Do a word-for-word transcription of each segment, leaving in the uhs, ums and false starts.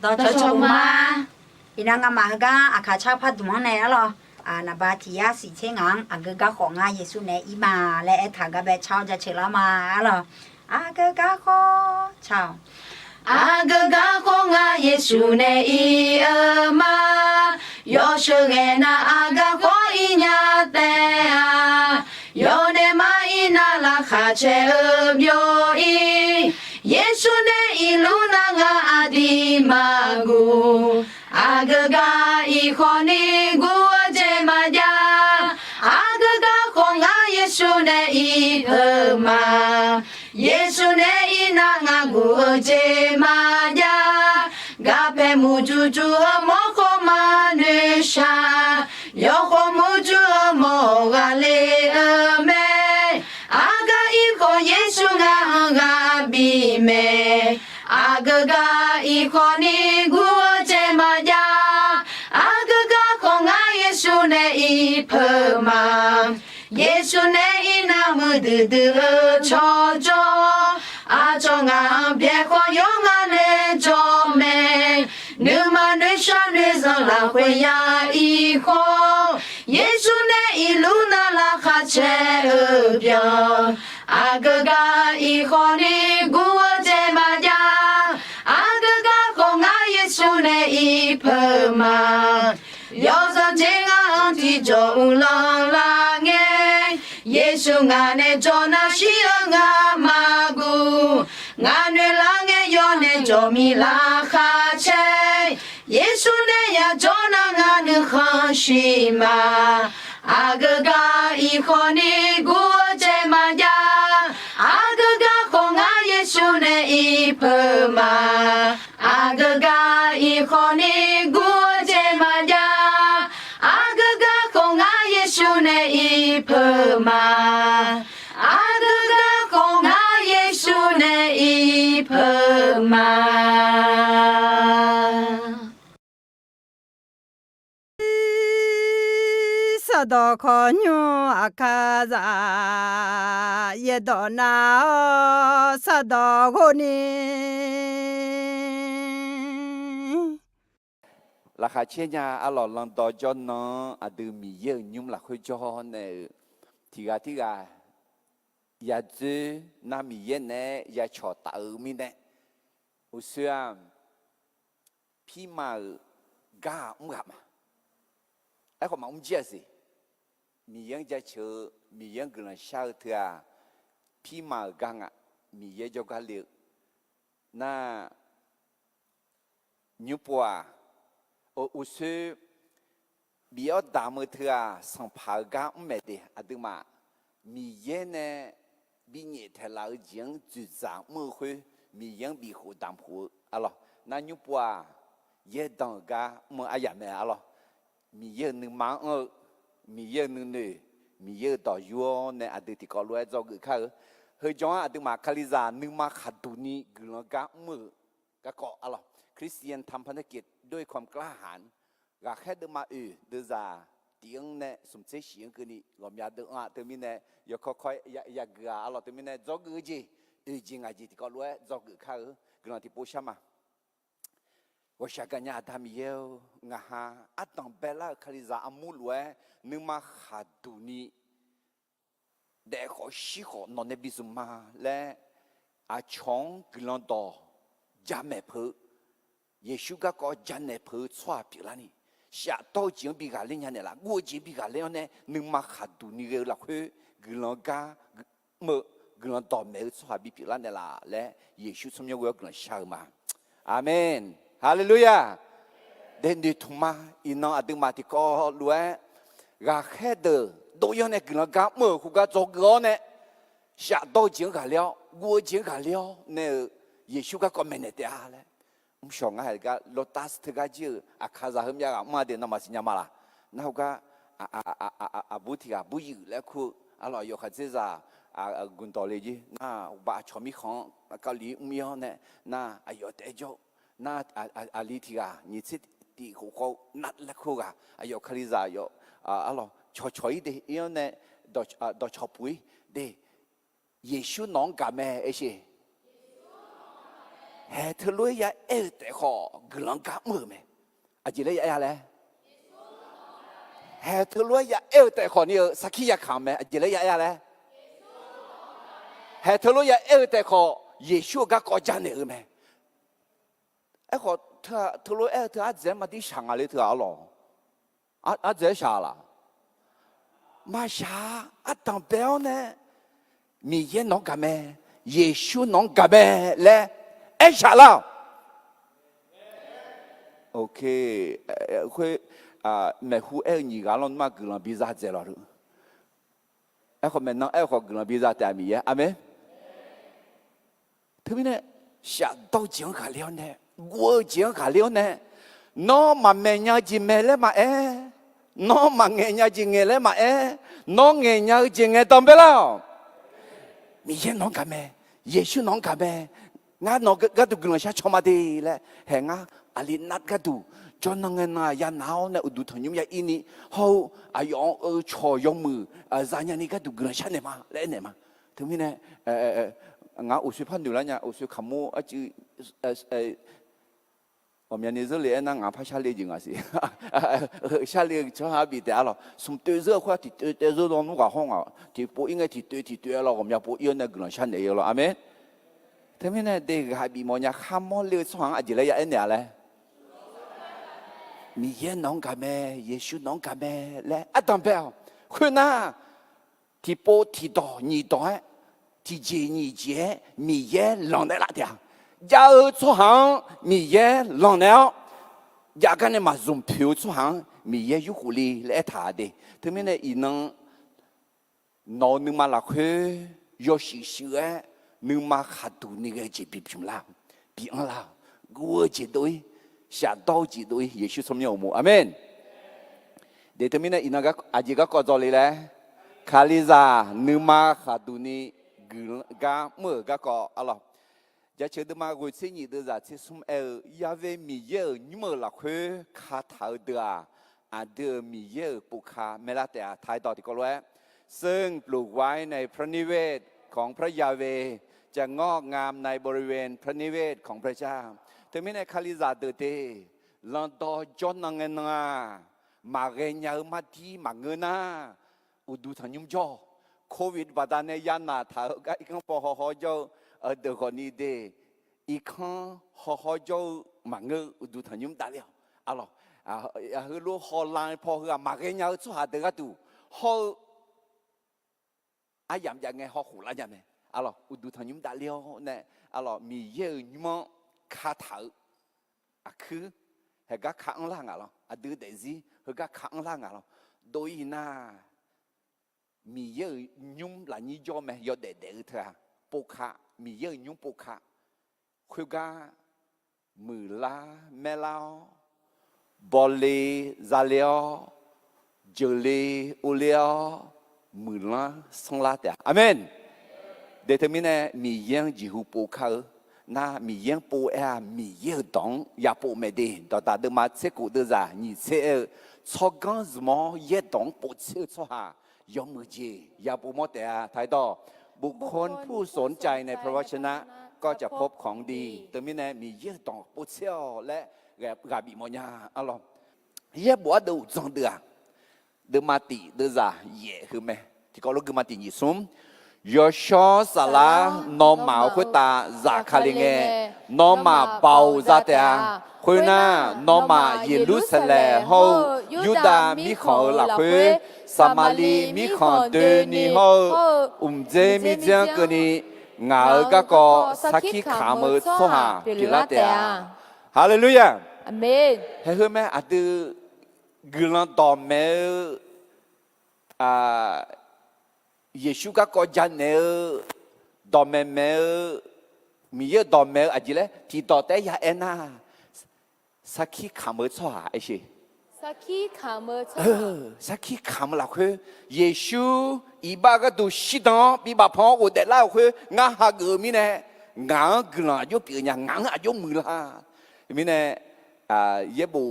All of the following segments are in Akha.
Dawqcawq ma. Iqnan ngamaf heugar aqkaq car pardmq-anr nae arlawq, naqba tiq yar siq tser ngaq-anr aqgeu gar khawf ngar Yeqsur nae ir ma laer aertaq-eu gar bae car-awr jaceuq lar ma arlawq. Aqgeu gar khawf car-awq. Aqgeu gar khawf ngar Yeqsur nae ir-eu ma. Yawsheuq ghae nar aqgeu khawf ir nya taef-a. Yawdaef mar ir nar laqkhaq caer-eu byov ir. Yeqsur nae irluf nar ngar aqdui maqguv. Aqgeu gar ir khawf ni guv-eu jeq maqjav. Aqgeu gar khawf ngar Yeqsur nae ir peuq ma. Yeqsur nae ir nar ngar guv-eu jeq maqjav. Garpae muiqjuq juq-eu mawrkhawf maqnoeq shaq. Yawkhawf muiqjuq-eu mawr ghaqle-eu mae. Aqgeu gar ir khawf Yeqsur ngar-anr ghaq bif mae. Aqgeu gar ir khawf ni guv-eu jeq maqjav. Aqgeu gar khawf ngar Yeqsur nae ir peuq ma. Yeqsur nae ir nar muiqdui dui-eu tsawrjawr. Aqcawq ngaq-anr byaer khawf yawr ngar nae jawr mae. Nuima noeqshaq noeqzanq lafkhoer ya ir khawf. Yeqsur nae irluf nar laqkhaq caer-eu byan. Aqgeu gar ir khawf ni guv-eu jeq maqjav. Aqgeu gar khawf ngar Yeqsur nae ir peuq ma. Yawzanq jeq ngar-anr tiqjawq uvlanr lar ngae. Yeqsur ngaq nae jawr nar shir-eu ngar maqguv. Ngaq noeq lar ngae yawr nae jawr mir laqkhaq caer. Yeqsur nae yajawr nar ngar nuikhanr shir ma. Aqgeu gar ir khawf ni guv-eu jeq maqjav. Aqgeu gar khawf ngar Yeqsur nae ir peuq ma. Aqgeu gar ir khawf ni guv-eu jeq maqjav. Aqgeu gar khawf ngar Yeqsur nae ir peuq ma. Aqgeu gar khawf ngar Yeqsur nae ir peuq ma. Sardawq khawqnymr Aqkaqzaq yaerdawq nar-awr sardawq ghov ni Laqkhaq caer nya arlawq, landawv jawrnan-anr aqdui Miqyaer-euq nymr lafkhoer jawr nae-euq tiqghaq tirghaq yadzoer nar Miqyaer naeq-aer yacawq taf-eu mirnae, uqshoe-aq, pirma-euq gar-aq mr ghaq ma. Aerkhawf maqmr jir-a siq. Miqyaer-anr jaceuq-eu, Miqyaer-anr guiqlanq shar-eu teu-aq, pirma-euq gar nga. Miqyaer jawrgar le-eu nar, nymr pov-aq, uqshoe bif-awr damq-eu teu-aq, sanqpaq-euq gar mr maeq de. Aqduimaf Miqyaer nae binyaef taeqlaf-eu jeq-anr dzoeqdzaq mr-eu khoer, Miqyaer-anr bifkhof damq khof-eu arlawq. Nar nymr pov-aq, yaerdanq-euq gar mr-eu aryamq mae arlawq. Miqyaer-euq nuima-anr anr-eu, Miqyaer-euq nuinoeq, Miqyaer-euq dawq yur-awr nae aqdui tiqkawv lof-aer dzawgeuf kar-eu. Heujanq-anr aqduimaf Kalizaq nuima khaqduq ni guiqlanq gar mr-euq garkawv arlawq, Christian ทำภารกิจด้วยความกล้าหาญ. Ghaqkhaer deuvma oeq deuvzaq tiq-anr nae smq tser shif-anr keuvni ghawqmya deuv-anr-aq teumirnae, yawkawr kawr yageuf-aq arlawq, teumirnae dzawgeuf-eu jeq, oeq jeq ngaq jeq tiqkawv lof-aer dzawgeuf kar-eu. Guiqlanq tiqpov shar ma. Ghawqshaq gaqnya Aqda Miqyaer-or, ngaqha ardanq baelar-euq Kalizaq armur lof-aer nuima khaqduq ni daef khawf shir khawf nawq nae bi zmq ma laer, aqcawq-anr guiqlanq dawq jamaeq peuq-eu, Yeqsur garkawv jamaeq peuq-eu tsawrhaq pyeuflarni, shafdawr-eu jeq-anr bi ghaqler nya naeqlaf, guv-eu jeq bi ghaqler-awr nae nuima khaqduq ni ghae-eu lafkhoer guiqlanq gar mr-eu, guiqlanq dawqmaeq-eu tsawrhaq bipyeuf lar naeqlaf laer Yeqsur tsawrmyanr ghoe-awr guiqlanq shar-eu ma. Aqmeq. Haleluya. Daefnoeq tmqma. Iqnan aqduimaf tiqkawv lof-aer ghaqkhaer deuq dov-ir-awr nae guiqlanq gar mr-euq khoergar dzawgeuf-awr nae, shafdawr-eu jeq-anr ghaqler-awr, guv-eu jeq-anr ghaqler-awr nae-euq Yeqsur garkawv maeqnaeq taef-a laer mrshawq ngar haiq gar Lotus teugar jir-euq Aqkaqzaq heumyav ghaq mr-a de, nawmaf siqnya ma laq? Nar heugar aqbur tiq ghaq Buryuif laer kur-eu arlawq, aqyawf khaqdzerzaq gmqdawq le jir nar, aqbaf aqcawq mirkhanq-anr Kali mr-ir-awr nae nar, aqyawf taef-aer jawr-eu nar, aqli tiq ghaq nyiq tser tiq khof khawv-eu nar laer kur-eu ghaq, aqyawf Kalizaq aqyawf arlawq cawqcawq-ir de, ir-awr nae dawqcawq puq-ir de. Yeqsur nawq-anr gaq mae aersheq. Haeq teulof-aer ya aer-eu taef khawf guiqlanq gar mr-euq mae. Aqjeq laer ya aer-a laer? Haeq teulof-aer ya aer-eu taef khawf ni-eu sarkir ya kamq mae. Aqjeq laer ya aer-a laer? Haeq teulof ya aer-eu taef khawf Yeqsur-eu garkawv janaeq-eu mae. Aerkhawf teulof aer-eu teu ardzaeq-aer maqdir shaq ngaq le teu-aq arlawq. Ardzaeq-aer shaq laf? Maqshaq-a. Ardanqbae-awr nae Miqyaer nawq-anr gaq mae, Yeqsur nawq-anr gaq mae laer aershaq lar-awq. Khoer maeqhu aer-eu nyiq ghaq lanr nmr-aq guiqlanq biza dzaeq lawq. Aerkhawf maeqnan aer-eu khawf guiqlanq biza taef-a Miqyaer. Aqmeq. Teumirnae shafdawr-eu jeq-anr ghaqler-awr nae, guv-eu jeq-anr ghaqler-awr nae, nawr maqmaeq nya-eu jeq maeq laer maqaer, nawr maqngaeq nya-eu jeq ngaeq laer maqaer, nawr ngaeq nya-eu jeq ngaeq danqbae lar-awq. Miqyaer nawq-anr gaq mae, Yeqsur nawq-anr gaq mae, ngar nawq gharduq guiqlanq shar caw ma de laer haeq ngar aqli nar gharduq jawrnan ngae nan-aq ya naq-awr nae uqduq tanqnymr ya ir ni, hawr-eu aqyawf-anr eu cawq yawmuiq za nya ni gharduq guiqlanq shar naeq ma laer aernaeq ma. Teumirnae ngaq-anr uqshoe par noeq lar nya, uqshoe kaqmur arcuiv ghawqmyani zeur le aernar ngaq-anr par sharle jeq ngaq siq. Sharle-eu tsawrhaq-anr bif taef arlawq. Smq toev zeur-eu khoer-aq tiq toev taev zeur lawnmr ghaq hawr ngaq tiqpov ir ngae tiq toev tiq toev arlawq ghawqmya pov ir-awr nae guiqlanq shar naeq-eu lawq. Aqmeq. Teumirnae de ghaq bif mawf nya kharmawr le-eu tsawrhaq-anr aqjeq laer ya aernaeq-a laer? Miqyaer nawq-anr gaq mae, Yeqsur nawq-anr gaq mae laer ardanqbae-awq. Khoernar, tiqpov tiqdawq nyiq dawq-aer, tiqjeq nyiq jeq-aer Miqyaer lanqnaeq lar taef-a. Jav-eu tsawrhaq-anr Miqyaer lanqnaeq-awr, jav gar nae maqzmq poeq-eu tsawrhaq-anr Miqyaer yurkhof le laer aertaq de. Teumirnae iqnan nawq-eu nuima lafkhoer yawshuif shuif-aer nuima khaqduq ni ghae-eu jeq bipymq lar, bi anr lar-awq. Guv-eu jeq dov-ir, shafdawr-eu jeq dov-ir, Yeqsur tsawrmyanr uqmov. Aqmeq. De teumirnae iqnan aqjeq garkawv dzawle laer, Kalizaq nuima khaqduq ni guiqlanq gar mr-euq garkawv arlawq. Jaceuq deuvma ghoeq tser nyiq deuvzaq tser smr aer-eu, Yahweh Miqyaer-euq nymr-euq lafkhoer kataq-eu deuq-aq, aqdui-euq Miqyaer-euq povka maerlar taef-a. Taq-aer dawq tiqkawv lof-aer, ซึ่งปลูกไว้ในพระนิเวศของพระยาเวห์ จะงอกงามในบริเวณพระนิเวศของพระเจ้า Teumirnae Kalizaq deuq de, landawv jawrnan ngae nan-aq, maqghae nya-eu mardir maqngeur nar, uqduq tanqnymr jawr-awq. Covid baqdanae yanaq taq-eu gar irkanr paw hawhaw jawr-eu deuq khawfni de, irkanr hawhaw jawr-eu maqngeur-eu uqduq tanqnymr davler-awq. Arlawq, heulof hawlan paw heu-aq maqghae nya-eu tsawrhaq deuq gharduq hawr-eu aryamq jav ngae hawkhof lar nya mae. Arlawq, uqduq tanqnymr davler-awr nae, arlawq, Miqyaer-euq nymr-anr kataq-eu aqkuir, heugar ka anr lar ngaq lawr. Aqdui daefzir heugar ka anr lar ngaq lawr. Dov-ir nar, Miqyaer-euq nymr lafnyir jawr mae. Yawdaef daef-eu teu-aq, povka, Miqyaer-euq nymr povka, khoergar muiqlar maerlar-awr, bawle zale-awr, jeuqle ovle-awr, muiqlar sanrlar taef-a. Aqmeq. De teumirnae Miqyaer-anr jeqhu pov kar-eu nar, Miqyaer-anr pov aer-aq, Miqyaer-euq dawq-anr yapov mae de. Dawqdaq deuvma tser khof deuvzaq nyiq tser aer-eu, tsawrganr zmq-awr yaerdawq-anr povtser-eu tsawrhaq yawmuiq jeq yapov mawr taef-a. Taq-aer dawq, บุคคลผู้สนใจในพระวจนะก็จะพบของดี Teumirnae Miqyaer-euq dawq povtser-awq laer ghaq bif mawf nya. Arlawq, yaerbof ardeuv uqdzan deuv-aq, deuvma tiq deuvzaq yaef heu mae. Tiqkawv lof guima tiq nyiq smr, Yawshawr Saflar nawmaf-euq khoertav zafkale ngae, nawmaf baoq za taef-a. Khoernar, nawmaf Yeqlursaqlaeq hawr-eu Yurdav mirkhanq-euq lafkhoer, Saqmaqliv mirkhanq doeni hawr-eu mqdzer mirdzer-anr keuvni, ngaq-euq garkawv sarkir kamq-eu tsawrhaq pyeuflar taef-a. Haleluya! Haeheu mae aqdui guiqlanq dawqmaeq-eu, Yeqsur garkawv janaeq-eu, dawqmaeq maeq-eu, Miqyaer-euq dawqmaeq-eu aqjeq laer tiqdawq taef-aer ya aernar, sarkir kamq-eu tsawrhaq aer sher. Sarkir kamq-eu lafkhoer, Yeqsur iqbax gharduq shirdan-awr bibaf pan-awr ghofdaef lar-euq khoer ngar hageuf-eu mirnae, ngaq-anr guiqlanq aqjox pyeuf nya, ngaq-anr aqjox muiqlar. Mirnae, yaerbof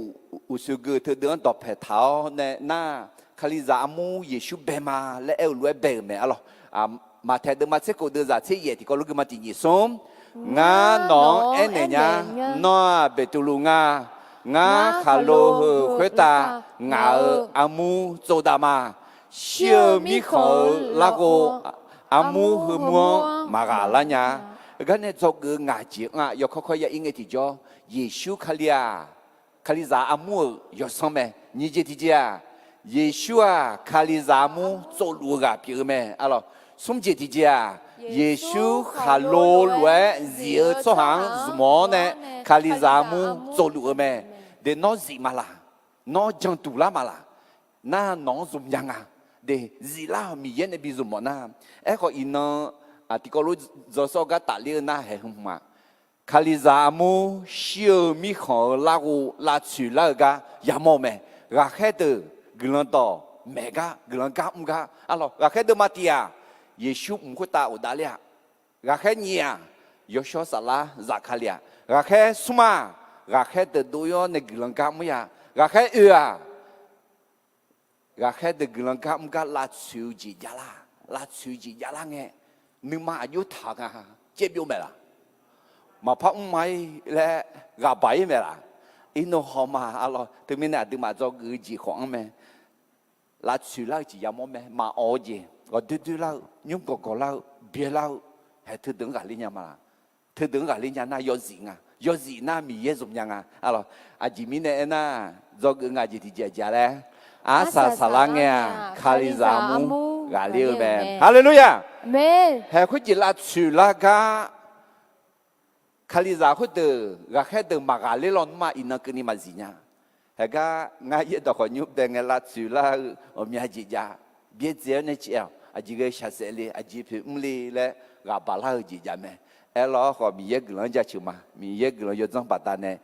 uqshoe geu teudeuv-anr dawqpaeq taq-awr nae nar, Kalizaq armur Yeqsur bae ma laer aer-eu lof-aer bae-euq mae. Arlawq, Maqtaeq deuvma tser khof deuvzaq tser yaef tiqkawv lof guima tiq nyiq smr, Ngar nawq-anr aernaeq nya. Nawr-aq Beqtuvluv nga. Ngar khaqlo heu khoertav ngaq-euq armur tsovdav ma. Shir-eu mirkhanq-euq larghov armur heumur-anr maqghaq lar nya. Heugar nae dzawgeuf-eu ngaq jeq anr-aq, yawkawr kawr ya ir ngae tiqjawr, Yeqsur Kali-aq, Kalizaq armur-euq yawsanr mae. Nyiq jeq tiqjeq-aq, Yeqsur-aq Kalizaq armur tsovluf-eu ghaq pyeuf-eu mae. Arlawq, smr jeq tiqjeq-aq, Yeqsur khaqlo lof-aer zif-eu tsawrhaq-anr zmq-awr nae Kalizaq armur tsovluf-eu mae. De nawr zif ma laq? Nawr janduq lar ma laq? Nar nawq-anr zmq nya nga. De ziflar-awq, Miqyaer nae bi zmq-awq nar. Aerkhawf iqnan tiqkawv lof dzawsawr gar tafler-eu nar haeq hmq ma. Kalizaq armur shir-eu mirkhanq-euq larghov lavtsoeq lar-eu gar yamawr-eu mae. Ghaqkhaer deuq guiqlanq dawq maeq gar, guiqlanq gar mr gar. Arlawq, ghaqkhaer deuq maqtif-aq, Yeqsur mq khoertav ghofdav ler-a. Ghaqkhaer nyiq-aq, yawshawr saflar zafkale-aq. Ghaqkhaer smr-aq, ghaqkhaer deuq dov-ir-awr nae guiqlanq gar mr-a. Ghaqkhaer oe-aq, ghaqkhaer deuq guiqlanq gar mr gar lavtsoeq-eu jeq javlar. Lavtsoeq-eu jeq javlar ngae, nuima aqjox taq nga. Caevbyov maeq laq? Maqpar mr ma-ir laer ghaqbaq-ir maeq laq? Irnov haw ma. Arlawq, teumirnae aqduimaf dzawgeuf-eu jeq khawf anr mae. Lavtsoeq lar-eu jeq yamawr mae. Maqawq-eu jeq, ghawqdoer doer lar-eu, nymr gawq gawq lar-eu, byae lar-eu, haeq teudeuq-anr ghaqler nya ma laq? Teudeuq-anr ghaqler nya nar yawzif nga. Yawzif nar Miqyaer zmq nya nga. Arlawq, aqjeq mirnae aernar, dzawgeuf ngaq jeq tiqjeq aqjeq-a laer, arsaq saqlar ngae-aq, Kalizaq armur ghaqler-eu mae. Haleluya! Haeq khoerjeq lavtsoeq lar gar Kalizaq khoerdeuq ghaqkhaer deuq maqghaqler lawnmr-aq, iqnan keuvni maqzif nya. Haeq gar ngar yaerdawq khawf nymr bae ngae lavtsoeq lar-eu ghawqmya jeq jav. Byaerdzae-awr nae caev-awq. Aqjeq ghae shaqsaef le, aqjeq poeq mr le laer ghaqbaq lar-eu jeq jav mae. Aerlawr khawf Miqyaer guiqlanq-anr jaceuq ma. Miqyaer guiqlanq yawdzanr baqdanae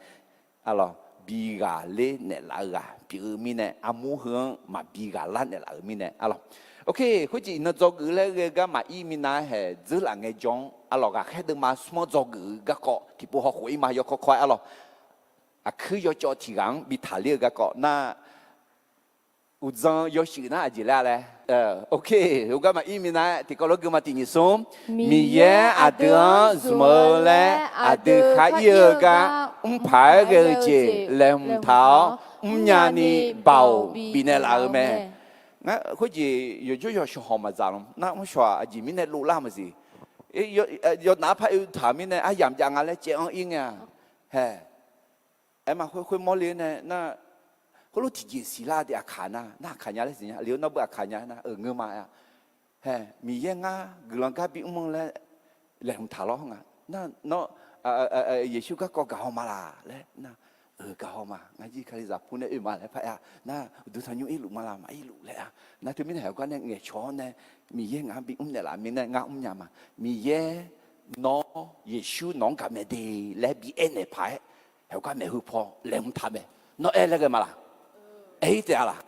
arlawq, bi ghaqler naeqlaf-eu ghaq pyeuf-eu mirnae, armur heu-anr maqbi ghaqlar naeqlaf-euq mirnae arlawq. Oke, khoerjeq iqnan dzawgeuf laer ghae gar maqir minav-aer haeq dzeurlaf ngaejawr-anr arlawq, ghaqkhaer deuvma smr-anr dzawgeuf-eu garkawv tiqpov hawkhof-ir ma yawkawr kawr-aer arlawq. Aqkuir yawcawv tiq ghaq-anr bi taqler-eu garkawv nar, uqdzan yawshuif nar aqjeq laer-a laer. Oke, heugar maqir minav-aer tiqkawv lof gui ma tiq nyiq smr. Miqyaer aqdui-anr zmq-eu laer aqdui khar ir-eu gar, mrpaq-aer ghae-eu jeq laeqhmq taq-awr mrnya ni baoq bifnaeq laf-euq mae. Ngar khoerjeq yawjawr yawshawq hawq maqdzaq lawq. Nar mrshawq-aq aqjeq mirnae dovlar maqsiq. Yawnaf-anr par oe taq mirnae aryamq jav nga laer caev-anr ir ngae-a. Haeq, aer ma khoer khoer mawrle-eu nae nar, heulof tiqjeq siqlar de aqkaq nar, nar aqkaq nya laer siqnya, aqli-eu nawr beu aqkaq nya nar, euq ngeur ma-a. Haeq, Miqyaer ngar guiqlanq gar bimr-eu laer laeqhmq taq lawr nga. Nar nawr Yeqsur garkawv gaq haw ma laq laer nar, euq gaq haw ma, ngar jir Kalizaq pur nae oe ma laer par aer-a. Nar uqduq tanqnymr irluf ma laq, maqirluf laer-a. Nar teumirnae haeq-eu gar nae ngaeqcawq-awr nae, Miqyaer ngaq-anr bimr naeqlaf mirnae ngar mrnya ma. Miqyaer nawr, Yeqsur nawq-anr gaq mae de laer bi aernaeq paq-aer, haeq-eu gar maeqhu paw laeqhmq taq mae. Nawr aer laer ghae ma laq? Aer-ir taef-a laq?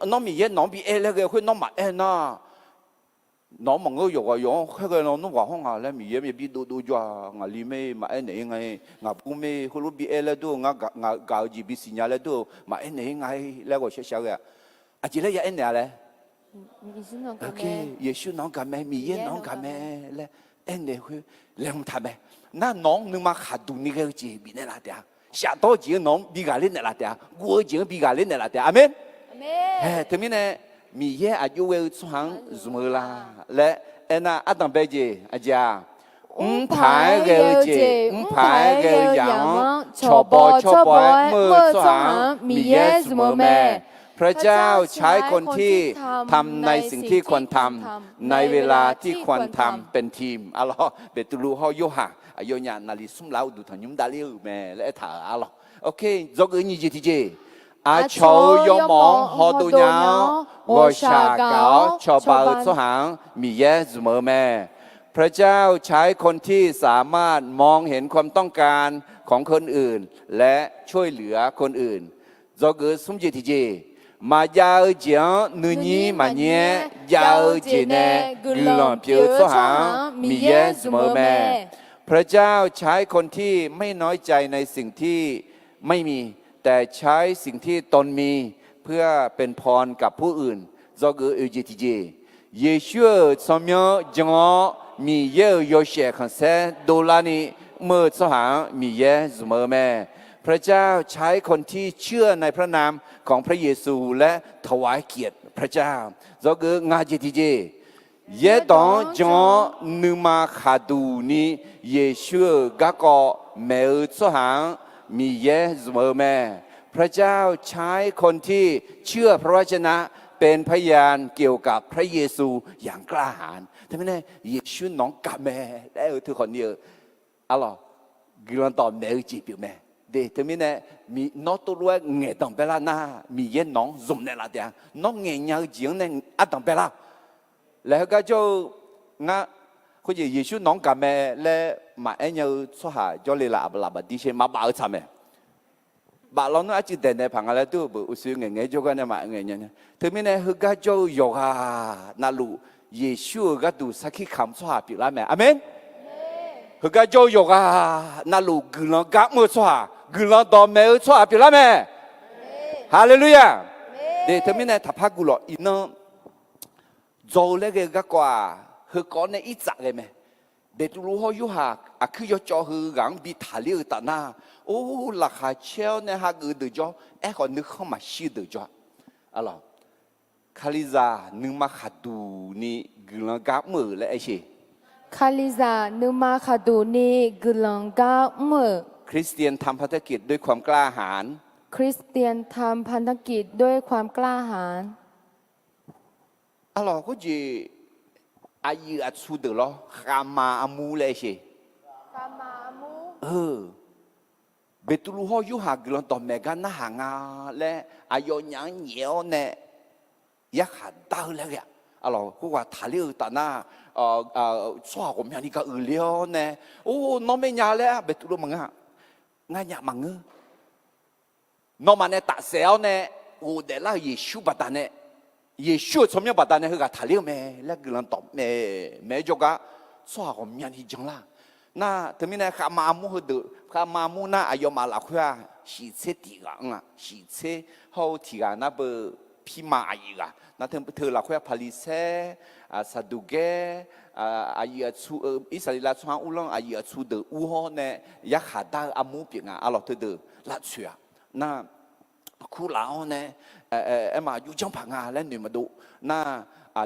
Nawr Miqyaer nawq-anr bi aer laer ghae khoer nawr maqaer nar, nawq-anr maqngeur yawqghaq yawq-anr khaerghae lawnmr ghaq hawr nga laer Miqyaer yabi dovdov jawr-a. Ngaqli mae maqaer naeq-ir nga-ir, ngaqbur mae heulof bi aer laer dur-eu, ngar gaq-eu jeq bisiq nya laer dur-eu maqaer naeq-ir nga-ir laer ghawqshaq shaq ghae-a. Aqjeq laer ya aernaeq-a laer? Yeqsur nawq-anr gaq mae, Miqyaer nawq-anr gaq mae laer aernaeq khoer laeqhmq taq mae. Nar nawq-anr nuima khaqduq ni ghae-eu jeq bifnaeq laf taef-a. Shafdawr jeq-anr nawq-anr bi ghaqler naeqlaf taef-a. Guv-eu jeq-anr bi ghaqler naeqlaf taef-a. Aqmeq. Haeq, teumirnae Miqyaer aqjox ghae-eu tsawrhaq-anr zmq-eu la laer aernar, ardanqbae jeq aqjeq-aq, mrpaq-aer ghae-eu jeq, mrpaq-aer ghae-eu yamq-anr cawqbaw cawrbaw-aer mr-eu tsawrhaq-anr Miqyaer zmq-eu mae. พระเจ้าใช้คนที่ทำในสิ่งที่ควรทำ Arlawr, Beqtuvluv hawr Yorhaq aqyawfnyaf naqli smr laf-awr uqduq tanqnymr davler-euq mae laer aertaq-euq arlawr. Oke, dzawgeuf nyiq jeq tiqjeq. Aqcawq-euq yawmawf-anr hawdov nya-awr, ghawqshaq gaq-awr cawba-eu tsawrhaq-anr Miqyaer zmq-eu mae. พระเจ้าใช้คนที่สามารถมองเห็นความต้องการของคนอื่น และช่วยเหลือคนอื่น Dzawgeuf smr jeq tiqjeq. Maqjav-eu jeq-anr nuinyir maqnyir-aer jav-eu jeq nae guiqlanq pyeuf-eu tsawrhaq-anr Miqyaer zmq-eu mae. พระเจ้าใช้คนที่ไม่น้อยใจในสิ่งที่ไม่มี แต่ใช้สิ่งที่ตนมีเพื่อเป็นพรกับผู้อื่น Dzawgeuf oeq jeq tiqjeq. Yeqsur-euq tsawrmyanr jan-awr Miqyaer-euq yawshaef khanqsaer dovlarni mr-eu tsawrhaq-anr Miqyaer zmq-eu mae. พระเจ้าใช้คนที่เชื่อในพระนามของพระเยซูและถวายเกียรติพระเจ้า Dzawgeuf nga jeq tiqjeq. Yaerdawq-anr jan-awr nuima khaqduq ni Yeqsur-euq garkawv maeq-eu tsawrhaq-anr Miqyaer zmq-eu mae. พระเจ้าใช้คนที่เชื่อพระวจนะเป็นพยานเกี่ยวกับพระเยซูอย่างกล้าหาญ Teumirnae Yeqsur nawq-anr gaq mae laer aer-eu teukhawf ni-eu, arlawq, guiqlanq dawqmaeq-eu jeq pyeuf mae. De teumirnae nawr tov lof-aer ngaeqdanq baelar nar, Miqyaer nawq-anr zmq naeqlaf taef-a. Nawr ngaeqnya-eu jeq-anr nae ardanq baelar. Laeq heugar jawr-eu ngar, khoerjeq Yeqsur nawq-anr gaq mae laer maqaer nya-eu tsawrhaq jawrle laf, aqbaf laf bafdir sher maqbaf-eu tsaq mae. Baf lawnmr arcuiv daeqnaeq paq nga laer dur-eu beuq uqshoe ngaeqngaeq-aer jawrgar nae maqngaeq nya nya. Teumirnae heugar jawr-eu yawqghaq navluf Yeqsur-euq gharduq sarkir kamq-eu tsawrhaq pyeuflar mae. Aqmeq. Heugar jawr-eu yawqghaq navluf guiqlanq gar mr-eu tsawrhaq, guiqlanq dawqmaeq-eu tsawrhaq pyeuflar mae. Haleluya. De teumirnae taqpar guv lawq. Iqnan dzaw-eu laer ghae-eu garkawv-aq, heukawv nae irtsaf ghae mae. Beqtuvluv hawr Yorhaq aqkuir yawcawv heu ghaq-anr bi taqler-eu taf nar, or, laqkhaq caer-awr nae hageuf deuq jawr, aerkhawf nuikhanr maqshir-eu deuq jawr-a. Arlawq, Kalizaq nuima khaqduq ni guiqlanq gar mr-euq laer aer sher. Kalizaq nuima khaqduq ni guiqlanq gar mr-euq คริสเตียนทำพันธกิจด้วยความกล้าหาญ คริสเตียนทำพันธกิจด้วยความกล้าหาญ Arlawq, khoerjeq aqyuif aqtsu deuq lawr, khavma armur laer aer sher. Beqtuvluv hawr Yorhaq guiqlanq dawqmaeq gar narhaq nga laer aqyawfnyaf-anr nyaef-awr nae yarkhaq dar-eu laer ghae-a. Arlawq, khoerghaq taqler-eu taf nar, tsawrhaq ghawqmyani gar uiqler-awr nae, or, nawr maer nya laer Beqtuvluv maqngeur-a. Nganyaf maqngeur. Nawmaf nae tafsaef-awr nae ghofdaef lar-euq Yeqsur baqdanae, Yeqsur-euq tsawrmyanr baqdanae heughaq taqler-eu mae laer guiqlanq dawqmaeq maeq-aer jawrgar tsawrhaq ghawqmyani janlar. Nar teumirnae khavma armur heudeuq, khavma armur nar aqyawfmaf lafkhoer-aq shiqtser tiq ghaq anr-a. Shiqtser hawr-eu tiq ghaq nar beu pirma aqyuif ghaq nar teu lafkhoer-aq Paqliqsaer, Saqduqgaer, aqyuif aqtsu-eu Irsaqleqlav tsawrhaq-anr uvlanr aqyuif aqtsu deuq ur hawr nae yarkhaq dar-eu armur pyeuf nga. Arlawq, teudeuq lavtsoeq-aq nar, kurlaf-awr nae, aerma yurjanr paq nga laer noeq maqdov nar,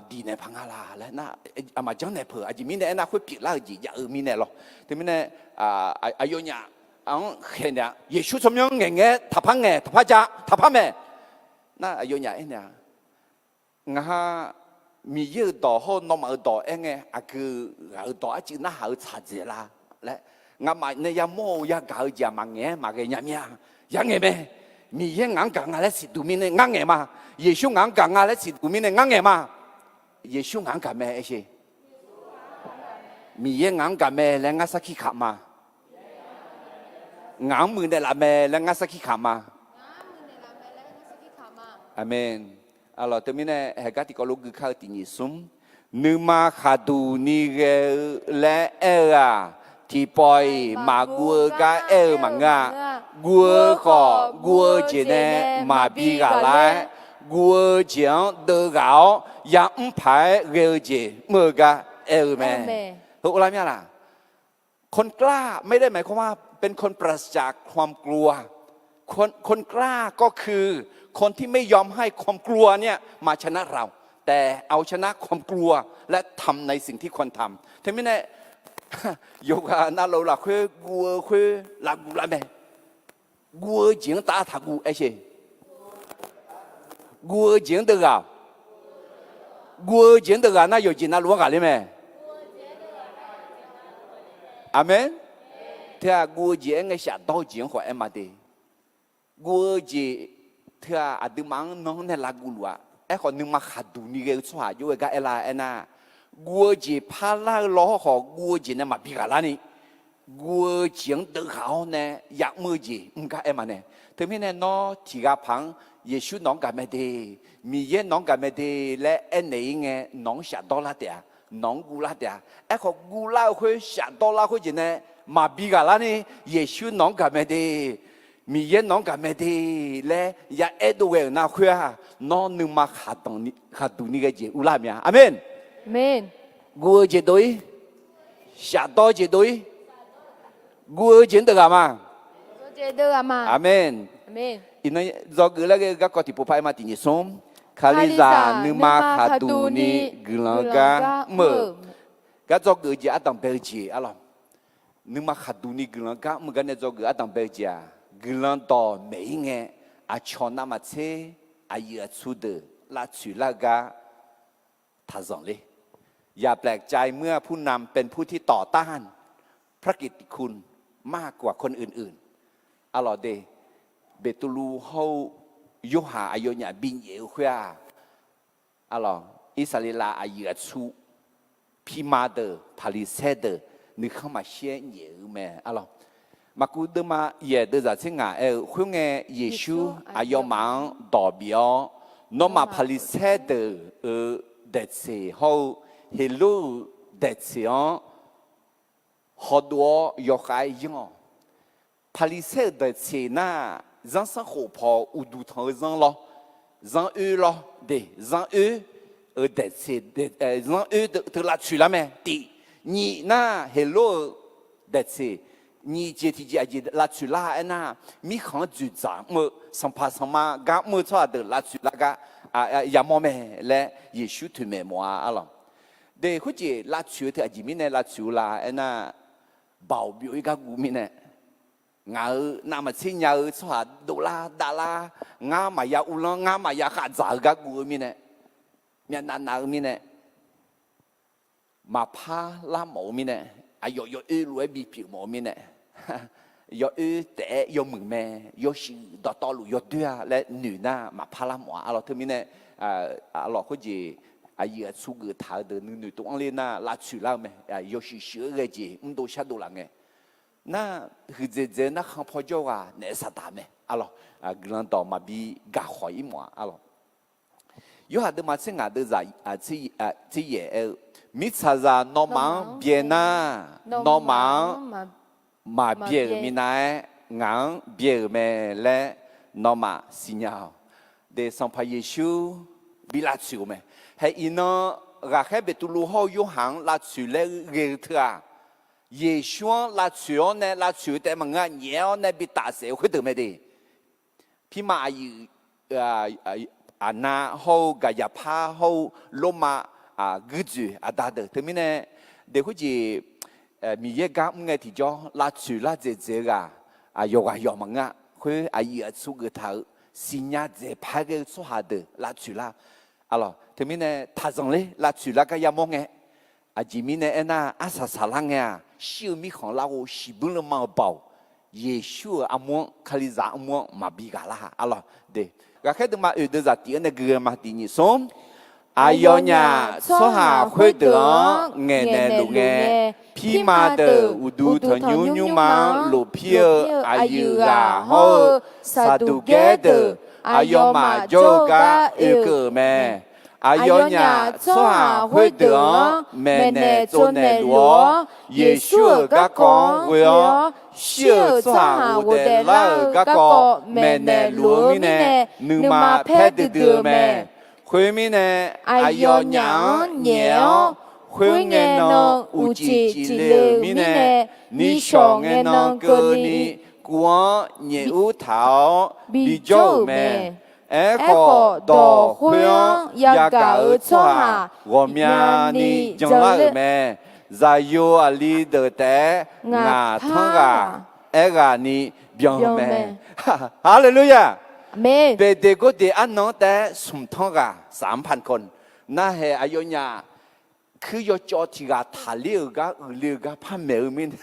diqnaeq paq nga laq laer nar, aqma janrnaeq peuq aqjeq mirnae aernar khoer pyeuflar-euq jeq jav-eu mirnae lawr. Teumirnae aqyawfnyaf-anr khaeqnaeq-a, Yeqsur tsawrmyanr ngaeq ngae taqpar ngaeq taqpar ja taqpar maeq. Nar aqyawfnyaf aernaeq-a, ngaq ha Miqyaer-euq dawq hawr-eu nawmaf-euq dawq aer ngae aqgeu ghaq-euq dawq arcuiv narhaq-eu tsaq dzaeq la laer, ngamaf nae yamawr-eu yagaq-eu jeq-aq maqngaeq-aer maqghae nya mir-a. Yangaeq mae. Miqyaer ngaq-anr gaq nga laer siqduq mirnae ngar ngaeq ma. Yeqsur ngaq-anr gaq nga laer siqduq mirnae ngar ngaeq ma. Yeqsur ngaq-anr gaq mae aer sher. Miqyaer ngaq-anr gaq mae laer ngar sarkir kaq ma. Ngaq-anr muiqnaeq laf mae laer ngar sarkir kaq ma. Aqmeq. Arlawq, teumirnae haeqgar tiqkawv lof gui kar-eu tiqnyif smr, nuima khaqduq ni ghae-eu laer aer-eu-aq, tiqpawf-iq maqguv-eu gar aer-eu maqngeur-a. Guv-eu khawf guv-eu jeq nae maqbi ghaq lar-aer, guv-eu jeq-anr deuv ghaq-awr yamr paq-aer ghae-eu jeq mr-eu gar aer-eu mae. Heu uvlar mir-a laq? คนกล้าไม่ได้หมายความว่าเป็นคนปราศจากความกลัว คน คนกล้าก็คือคนที่ไม่ยอมให้ความกลัวเนี่ยมาชนะเรา แต่เอาชนะความกลัวและทำในสิ่งที่ควรทำ Teumirnae yawqghaq navluf lafkhoer guv-eu khoer lavguv lar mae. Guv-eu jeq-anr taf taqguv aer sher. Guv-eu jeq-anr deuv ghaq-awq. Guv-eu jeq-anr deuv ghaq nar yawqjeq navluf-anr ghaqler mae. Aqmeq. Teu-aq guv-eu jeq aer ngae shafdawr-eu jeq-anr khawf aer ma de. Guv-eu jeq teu-aq aqduimaf-anr nan-anr nae lavguv luf-a. Aerkhawf nuima khaqduq ni ghae-eu tsawrhaq jov-aer gar aerlar aernar, guv-eu jeq parlar-eu law hawrkhawf guv-eu jeq nae maqbi ghaq larni, guv-eu jeq-anr deuv ghaq-awr nae yamr-eu jeq mr gar aer ma nae. Teumirnae nawr tiq ghaq paq-anr Yeqsur nawq-anr gaq mae de, Miqyaer nawq-anr gaq mae de laer aernaeq-ir ngae nawq-anr shafdawr lar taef-a, nawq-anr guv lar taef-a. Aerkhawf guv lar-eu khoer shafdawr lar khoer jeq nae maqbi ghaq larni, Yeqsur nawq-anr gaq mae de, Miqyaer nawq-anr gaq mae de laer ya aerdov ghae-euq nar khoer-aq, nawr nuima khaqduq ni ghae jeq uvlar-euq mae-a. Aqmeq. Guv-eu jeq dov-ir. Shafdawr jeq dov-ir. Guv-eu jeq-anr deuv ghaq ma. Aqmeq. Iqnan dzawgeuf laer ghae-eu garkawv tiqpov par aer ma tiq nyiq smr. Kalizaq nuima khaqduq ni guiqlanq-eu gar mr-euq. Gar dzawgeuf-eu jeq ardanq bae-eu jeq arlawq. Nuima khaqduq ni guiqlanq-eu gar mr-eu gar nae dzawgeuf ardanq bae-eu jeq-aq, guiqlanq dawq maeq-ir ngae, aqcawq navmaqtser aqyuif aqtsu deuq lavtsoeq lar-eu gar taqzanq ler. อย่าแปลกใจเมื่อผู้นำเป็นผู้ที่ต่อต้าน พระกิตติคุณ มากกว่าคนอื่นๆ Arlawq de, Beqtuvluv hawr-eu Yorhaq aqyawfnyaf binyaef-eu khoer-aq, arlawq, Irsaqleqlav aqyuif aqtsu, pirma deuq, Paqliqsaer deuq, nuikhanr maqshir-aer nyaef-eu mae arlawq. Maqkuv deuvma yaeq deuvzaq tser ngaq aer-eu khoerngae, Yeqsur aqyawfmaf-anr dawq bif-awr, nawmaf Paqliqsaer deuq-euq daeqtseq hawr-eu Heqlor-euq daeqtseq-anr hawdov-awr yawkhav-aer yanr-awq. Paqliqsaer-euq daeqtseq nar, zanrsanrkhof paw uqduq tanq-eu zanr lawr, zanr oer lawr de, zanr oer-euq daeqtseq, zanr oer teu lavtsoeq lar mae tiq. Nyiq nar, Heqlor-euq daeqtseq, nyiq jeq tiqjeq aqjeq lavtsoeq lar aernar, mirkhanq-anr dzoeqdzaq mr-eu, sanqpaq sanqma gar mr-eu tsawrhaq deuq lavtsoeq lar gar yamawr mae laer Yeqsur toeqmaeq mawf-a arlawq. De, khoerjeq lavtsoeq-eu teu aqjeq mirnae lavtsoeq-eu la aernar, baoq byov-ir gar guv mirnae, ngaq-euq navmaqtser nya-eu tsawrhaq dovlar davlar, ngar maqya uvlanr, ngar maqya khavdzaq-eu gar guv-eu mirnae, myavnav nav-eu mirnae, maqpar lar mawf-eu mirnae, aqyawf yawoer lof-aer bipyeuf mawf-eu mirnae, yawoer taef-aer yawmuiq mae, yawshuif dawqtawvluf yawdoer-a laer noeq nar maqpar lar mawf-a arlawq. Teumirnae, arlawq khoerjeq aqyuif aqtsu geuftaq-eu deuq nuinoeq tov-anr ler nar lavtsoeq lar-eu mae, yawshuif shuif-aer ghae jeq mrdov shardov laf ngae. Nar, huiqdzaeq dzaeq-eu narkhan paw jawr-eu ghaq naef saqdaq mae arlawq. Guiqlanq dawq maqbi gaqkhawq-ir mawf-a arlawq. Yorhaq deuvma tser ngaq deuvzaq tser yaeq aer-eu, mirtsaqzaq nawmaf-anr byae nar, nawmaf-anr maqbyae-euq minav-aer ngaq-anr byae-euq mae laer nawmaf siqnya-awq. De, Sanqpaq Yeqsur bi lavtsoeq-eu mae. Hae iqnan ghaqkhaer Beqtuvluv hawr-eu Yorhaq-anr lavtsoeq laer ghae-eu teu-aq, Yeqsur-anr lavtsoeq-awr nae lavtsoeq-eu taef maqngeur-a, nyaef-awr nae bi tafsaef-eu khoerdeuq mae de. Pirma aqyuif, aqna hawr-eu Gaqyaqpar hawr-eu Lormav guirdzoeq aqda deuq teumirnae, de khoerjeq Miqyaer gar mr ngae tiqjawr lavtsoeq lar dzaeqdzaeq-eu ghaq yawqghaq yawq maqngeur-a. Khoer aqyuif aqtsu geuftaq-euq siqnya dzaeq paq-aer ghae-eu tsawrhaq deuq lavtsoeq lar. Arlawq, teumirnae taqzanq ler lavtsoeq lar gar yamawr ngae, aqjeq mirnae aernar, arsaq saqlar ngae-aq, shir-eu mirkhanq larghov shiqbuir lanma-eu baoq, Yeqsur-euq armur-anr, Kalizaq armur-anr maqbi ghaq lar-a arlawq de. Ghaqkhaer deuvma oeq deuvzaq tif-aer nae gui-eu ma tiq nyiq smr. Aqyawfnyaf tsawrhaq khoerdeuq-anr ngaeqnaeq luf ngae, pirma deuq uqduq tanqnymr nymrma-anr lofpir-eu aqyuif ghaq hawr-eu Saqduqgaer deuq aqyawfmaf jawr-eu gar oekeuv-euq mae. Aqyawfnyaf tsawrhaq khoerdeuq-anr maeqnaeq tsovnaeq luf-awr, Yeqsur-euq garkawv-anr ghoe-awr, shir-euq tsawrhaq ghofdaef lar-euq garkawv maeqnaeq luf-eu mirnae, nuima paer duidui-eu mae. Khoermirnae, aqyawfnyaf-anr nyaef-awr, khoerngae nan uqcif cifle-euq mirnae, nishawq ngae nan keuvni, kuv-anr nyaef ur taq-awr bijawr-euq mae. Aerkhawf, dawq khoer-anr yagaq-eu tsawrhaq ghawqmyani janlar-euq mae. Zaqyo aqli deuq taef-aer ngaq tanr ghaq, aerghaqni byan-eu mae. Haleluya! Beqdeq gordeq arnan-anr taef-aer smq tanr ghaq, saqanr pankawv. Narhaeq aqyawfnyaf kuir yawcawv tiq ghaq taqler-euq gar uiqle-eu gar par maeq-eu mirnae,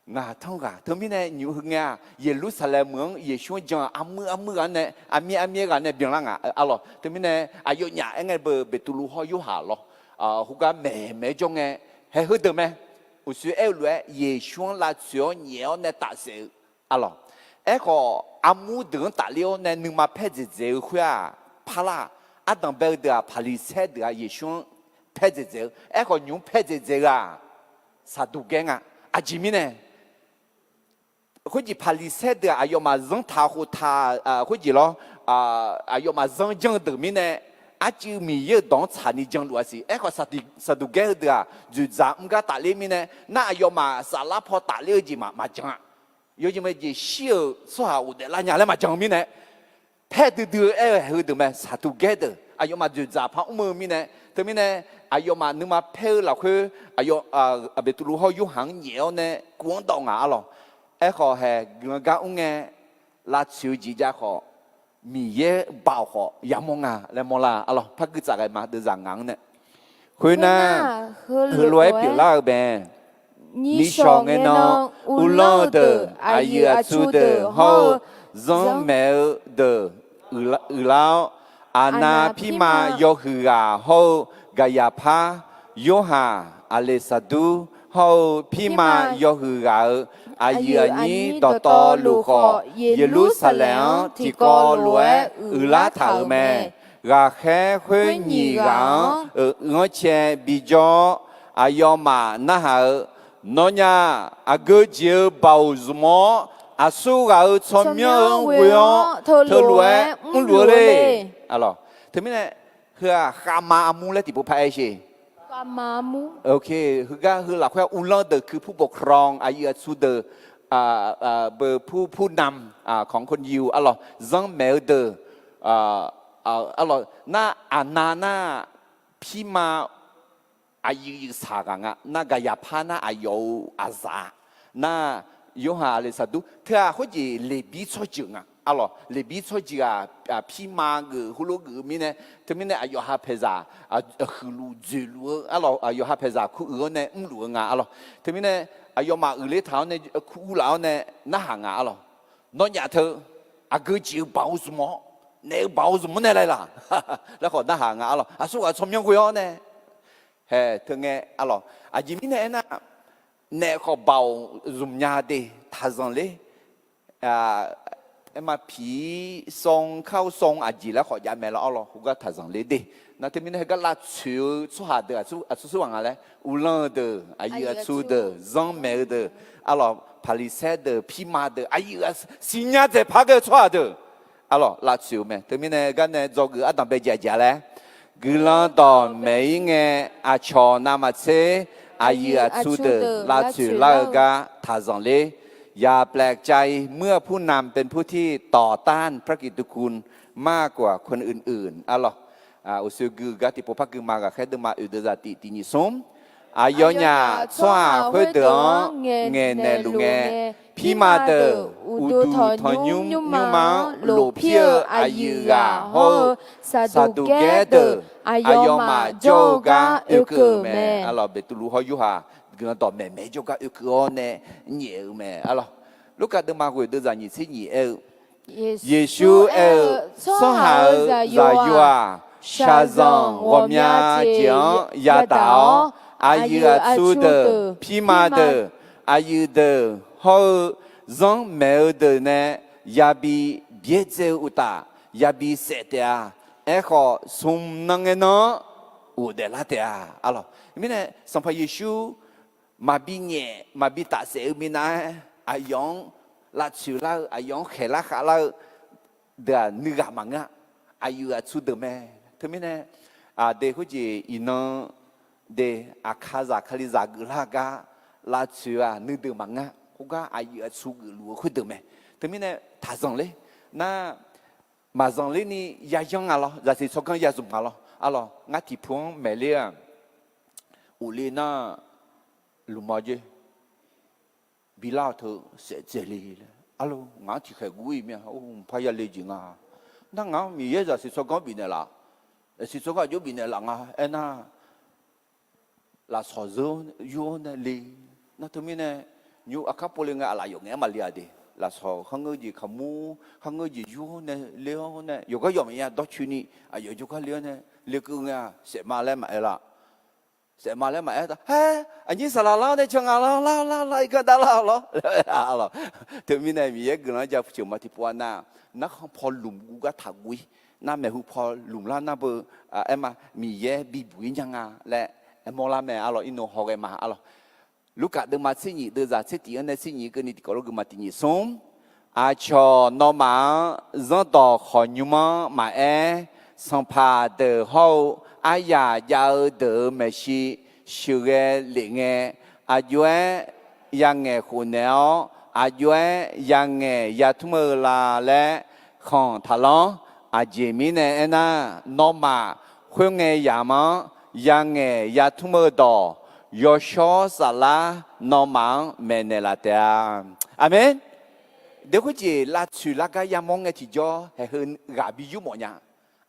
ngaq tanr ghaq. Teumirnae nymq heu ngae-aq, Yeqlursaqlaeq meuq-anr Yeqsur-anr jan-eu armuir armuir ghaq nae, armir armir ghaq nae byanlar nga arlawq. Teumirnae aqyawfnyaf aer ngae beu Beqtuvluv hawr Yorhaq lawr, khoergar maeq maeq-aer jawr ngae, hae heudeuq mae. Uqshoe aer-eu lof-aer Yeqsur-anr lavtsoeq-awr nyaef-awr nae tafsaef-eu arlawq. Aerkhawf, armur deuq-anr tafler-awr nae nuima paer dzaeqdzaeq-eu khoer-aq, parlar-aq, ardanq bae-eu deuq-aq, Paqliqsaer deuq-aq, Yeqsur-anr paer dzaeqdzaeq-eu. Aerkhawf, nymq-mr paer dzaeqdzaeq-eu-aq, Saqduqgaer nga. Aqjeq mirnae, khoerjeq Paqliqsaer deuq-aq, aqyawfmaf zanrtaq khoftaq, khoerjeq lawr, aqyawfmaf zanr janr-eu deuq mirnae, arcuiv Miqyaer-euq dawq-anr tsaqni janluf-a siq. Aerkhawf, Saqduqgaer heudeuq-aq, dzoeqdzaq mr gar tafler mirnae, nar aqyawfmaf saflar paw tafler-eu jeq maqjan-a. Yawjeq mae jeq shir-euq tsawrhaq ghofdaef lar nya laer maqjan-eu mirnae, paer duidui-eu aer-eu haeq heudeuq mae. Saqduqgaer deuq aqyawfmaf dzoeqdzaq par mr-eu mirnae, teumirnae aqyawfmaf nuima paer-eu lafkhoer, aqyawf Beqtuvluv hawr Yorhaq-anr nyaef-awr nae kuv-anr dawv ngaq arlawq. Aerkhawf haeq guiqlanq gar mr ngae, lavtsoeq-eu jeq jav khawf, Miqyaer baoq khawf yamawr nga laer mawrlar arlawq. Par guiv tsaf ghae ma deuvzaq ngaq-anr nae. Khoernar, heulof-aer pyeuflar-eu mae. Nishawq ngae nan, uvlanr-eu deuq, aqyuif aqtsu deuq hawr-eu zanrmaeq-eu deuq uiqlar-awr, Aqnav pirma yawhuiq ghaq hawr-eu Gaqyaqpar, Yorhaq, Aqleqsaqdur hawr-eu pirma yawhuiq ghaq-euq aqyuif aqnyir dawqtawvluf khawf, Yeqlursaqlaeq-anr tiqkawv lof-aer uiqlar taq-euq mae. Ghaqkhaer khoer nyiq ghaq-anr-euq ghanrcae bijawr-awr, aqyawfmaf narhaq-eu, Nawnyaf aqgeu jeq-eu baoq zmq-awr, aqsur ghaq-euq tsawrmyanr-eu-anr ghoe-awr, teulof-aer mrluf-eu le. Teumirnae, heu-aq, khavma armur laer tiqpov paraer sher. Heugar heu lafkhoer uvlanr deuq คือผู้ปกครอง aqyuif aqtsu deuq, beu ผู้นำ ของคนยิว arlawq, zanrmaeq-eu deuq, arlawq, nar Aqnav nar pirma aqyuif yuifsaq ghaq nga. Nar Gaqyaqpar nar aqyawf-euq aqzaq, nar Yorhaq, Aqleqsaqdur teu-aq, khoerjeq Leqbir tsawrjeuq nga arlawq. Leqbir tsawrjeuq-aq, pirma geuf heulof geuf-eu mirnae, teumirnae aqyawf ha paeqzaq huiqluf dzoeqluf-eu arlawq, aqyawf ha paeqzaq kur uiq-awr nae mrluf-eu nga arlawq. Teumirnae aqyawfmaf uiqler taq-awr nae kur urlaf-awr nae narhaq nga arlawq. Nawnyaf teu aqgeu jeq-eu baoq zmq-awr, naef-eu baoq zmq-anr nae laelaq laer khawf narhaq nga arlawq. Aqsur ghaq tsawrmyanr ghoe-awr nae, hae teu ngae arlawq. Aqjeq mirnae aernar, naef khawf baoq zmq nya de, taqzanq ler. Aerma piq-ir ซอง kar ซอง aqjeq laer khawf jav mae lar arlawq, khoergar taqzanq ler de. Nar teumirnae heugar lavtsoeq-eu tsawrhaq deuq aqsur sur ghaq nga laer, uvlanr-eu deuq, aqyuif aqtsu deuq, zanrmaeq-eu deuq, arlawq, Paqliqsaer deuq, pirma deuq, aqyuif aqtsu siqnya dzaeqpar ghae-eu tsawrhaq deuq, arlawq, lavtsoeq-eu mae. Teumirnae gar nae dzawgeuf ardanq bae jaejae laer, guiqlanq dawqmaeq-ir ngae, aqcawq navmaqtser aqyuif aqtsu deuq lavtsoeq lar-eu gar taqzanq ler. อย่าแปลกใจ เมื่อผู้นำเป็นผู้ที่ต่อต้านพระกิตติคุณมากกว่าคนอื่นๆ arlawq. Uqshoe gui-eu gar tiqpov par gui ma. Ghaqkhaer deuvma oeq deuvzaq tiq tiq nyiq smr. Aqyawfnyaf tsawrhaq khoerdeuq-anr ngaeqnaeq luf ngae, pirma deuq uqduq tanqnymr nymrma-anr lofpir-eu aqyuif ghaq hawr-eu Saqduqgaer deuq aqyawfmaf jawr-eu gar oekeuv-euq mae. Arlawq, Beqtuvluv hawr Yorhaq guiqlanq dawqmaeq maeq-aer jawrgar oekeuv-awr nae nyaef-euq mae. Arlawq, Lurkaf deuvma ghoeq deuvzaq nyiq tser nyiq aer-eu, Yeqsur aer-eu, Tsawrhaq-euq Zaqyo-aq, shaqzanq ghawqmya jeq-anr yadaq-awr, aqyuif aqtsu deuq, pirma deuq, aqyuif deuq hawr-eu zanrmaeq-eu deuq nae yabi byaerdzae-eu uqtaf, yabi saef taef-a. Aerkhawf, smq nan ngae nan-anr ghofdaef lar taef-a. Arlawq, mirnae Sanqpaq Yeqsur maqbi nyaef maqbi tafsaef-eu minav-aer, aqyawf-anr lavtsoeq lar-eu, aqyawf-anr khaeqlar khavlar-eu deuq-aq, nuighaq maqngeur-a. Aqyuif aqtsu deuq mae. Teumirnae, aqdui khoerjeq iqnan de, aqkazaq kalizaq geuflar-eu gar lavtsoeq-aq nuideuq maqngeur-a. Khoergar aqyuif aqtsu geufluf-eu khoerdeuq mae. Teumirnae taqzanq ler. Nar maqzanq lerni yayanr nga lawr, zaqsiq tsawrganr yazmq nga lawr. Arlawq, ngar tiqpu-anr maeqler-aq, ghofle nar, lmqma jer bilar-awq teu saef dzaeq le laer. Arlawq, ngaq-anr tiqkhaeq guv-ir mir-a. Or, mqpar yale jeq nga. Nar ngaq-anr Miqyaer zaqsiq tsawrganr bifnaeq laf, zaqsiq tsawrganr aqjox bifnaeq laf nga aernar, lafsawq zeur yur-awr nae le. Nar teumirnae, nymr aqkar pov le ngae, aqlaf yawf ngaef-aer maqle-a de. Lafsawq kharngeur jeq kaqmur, kharngeur jeq yur-awr nae le-awr nae, yawqgar yawf maqya dawrcoeni, aqyawf jawrgar le-awr nae lekeuv ngae-aq, saefma laer maqaer la. Saefma laer maqaer ta, haer, aqnyir saqlaq lar-awr nae can nga lar, lar, lar, lar, irkanr dar lar lawr. Teumirnae Miqyaer guiqlanq-anr ja pceuf ma tiqpov-a nar, narkhan paw lmq guv gar taqguv-ir. Nar maeqhu paw lmq lar nar beu, aer ma, Miqyaer bibuq-ir nya nga laer aermawr lar mae. Arlawq, irnov hawghae ma. Arlawq, Lurkaf deuvma tser nyiq deuvzaq tser tiq-anr nae tser nyiq keuvni tiqkawv lof gui ma tiq nyiq smr. Aqcawq nawmaf-anr zanrdawq khawqnymr-anr maqaer, sanqpaq deuq hawr-eu aryaq jav-eu deuq-euq maeqshi sheuqghae lef ngae, aqjox-aer yangaeq khofnaeq-awr, aqjox-aer yangaeq yatmr-eu la laer khanq taqlanr. Aqjeq mirnae aernar, nawmaf khoerngae yamq-anr yangaeq yatmr-eu dawq, yawshawr saflar nawmaf-anr maeqnaeq laf taef-a. Aqmeq. Deqhur jeq lavtsoeq lar gar yamawr ngae tiqjawr, haeq heu ghaq bi yurmawf nya.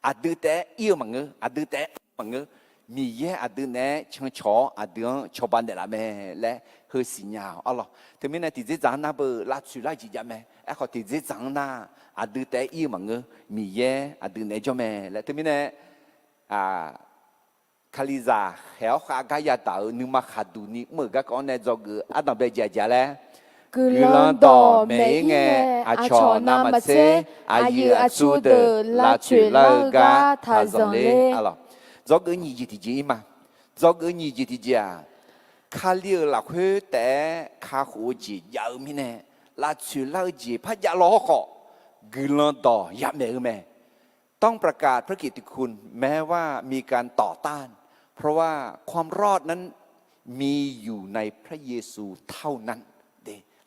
Aqdui taef-aer ir-eu maqngeur, aqdui taef-aer maqngeur. Miqyaer aqdui naeq-aer cancawq-awr aqdui-anr cawba naeqlaf mae laer heu siqnya-awq arlawq. Teumirnae tiqdzerdzaq-anr nar beu lavtsoeq lar-eu jeq jav mae. Aerkhawf tiqdzerdzaq-anr nar aqdui taef-aer ir-eu maqngeur. Miqyaer aqdui naeq-aer jawr mae laer teumirnae Kalizaq khaeq-awr khav gar yadaq-euq nuima khaqduq ni mr-euq garkawv-anr nae dzawgeuf ardanqbae jeq aqjeq-a laer, guiqlanq dawq maeq-ir ngae, aqcawq navmaqtser aqyuif aqtsu deuq lavtsoeq lar-eu gar taqzanq ler. Dzawgeuf nyiq jeq tiqjeq ir ma. Dzawgeuf nyiq jeq tiqjeq-aq, Kali-euq lafkhoer taef-aer kakhof-eu jeq jav-eu mirnae, lavtsoeq lar-eu jeq par jav law hawrkhawf, guiqlanq dawq yamaeq-eu mae. ต้องประกาศพระกิตติคุณ แม้ว่ามีการต่อต้าน เพราะว่าความรอดนั้นมีอยู่ในพระเยซูเท่านั้น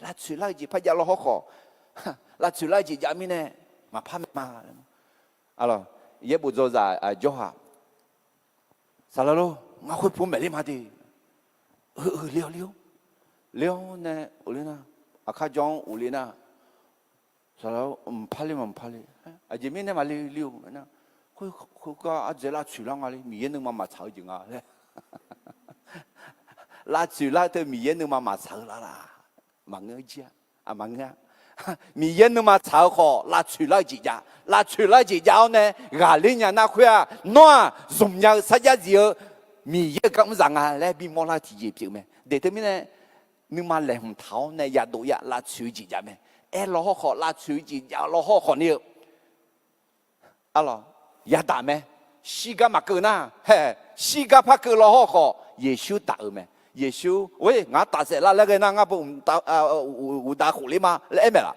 Lavtsoeq lar-eu jeq par jav law hawrkhawf, lavtsoeq lar-eu jeq jav mirnae maqpar mae ma. Arlawq, yaerbof dzawzaq jawrhaq, saqlaq lor, ngar khoer pu maeq ler ma de. Heu, ler-awr ler-awr, ler-awr nae of ler nar, aqkar jawr-anr of ler nar, saqlaq-awr mqpar ler ma, mqpar ler. Aqjeq mirnae maqle ler-eu nar, khoergar ardzaeq lavtsoeq lar nga le, Miqyaer nuima maqtsaq-eu jeq nga laer. Lavtsoeq lar-eu teu Miqyaer nuima maqtsaq-eu lar laq? Maqngeur jir-a. Maqngeur-a. Miqyaer nuima tsaq-eu khawf lavtsoeq lar-eu jeq jav. Lavtsoeq lar-eu jeq jav-awr nae ghaqler nya nar khoer-aq, nawr-aq zmq nya-eu sarjax zif-eu Miqyaer-euq gar mr zaq nga laer bimawr lar-eu tiqjeq pyeuf mae. Deq teumirnae nuima laeqhmq taq-awr nae yadov ya lavtsoeq-eu jeq jav mae. Aerlaw hawrkhawf lavtsoeq-eu jeq jav law hawrkhawf ni-eu Arlawq, yadaq mae. Shirgar maqkeuv nar, hae, shirgar par keuv law hawrkhawf Yeqsur daq-euq mae. Yeqsur, oe, ngaq-anr tafsaef lar laer ghae nar ngar beu uqdav khof ler ma laer aer mae laf?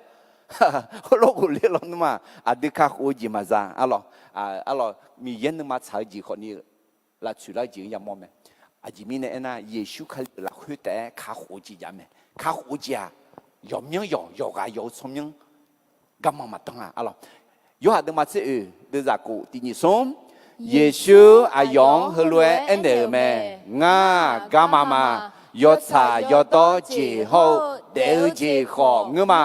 Heulof khof ler lawnmr-aq, aqdui kakhof-eu jeq maqza. Arlawq, arlawq, Miqyaer nuima tsaq-eu jeq khawf ni-eu lavtsoeq lar-eu jeq-anr yamawr mae. Aqjeq mirnae aernar, Yeqsur Kali-euq lafkhoer taef-aer kakhof-eu jeq jav mae. Kakhof-eu jeq-aq, yawqmyanr yawq, yawqghaq yawq-eu tsawrmyanr garma maqdanr-a. Arlawq, Yorhaq deuvma tser oeq deuvzaq khof tiq nyiq smr, Yeqsur aqyawf-anr heulof-aer aernaeq-euq mae. Ngar-aq garma ma. Yawtsaq yawdawr jeq hawr-eu daef-eu jeq khawf ngeur ma.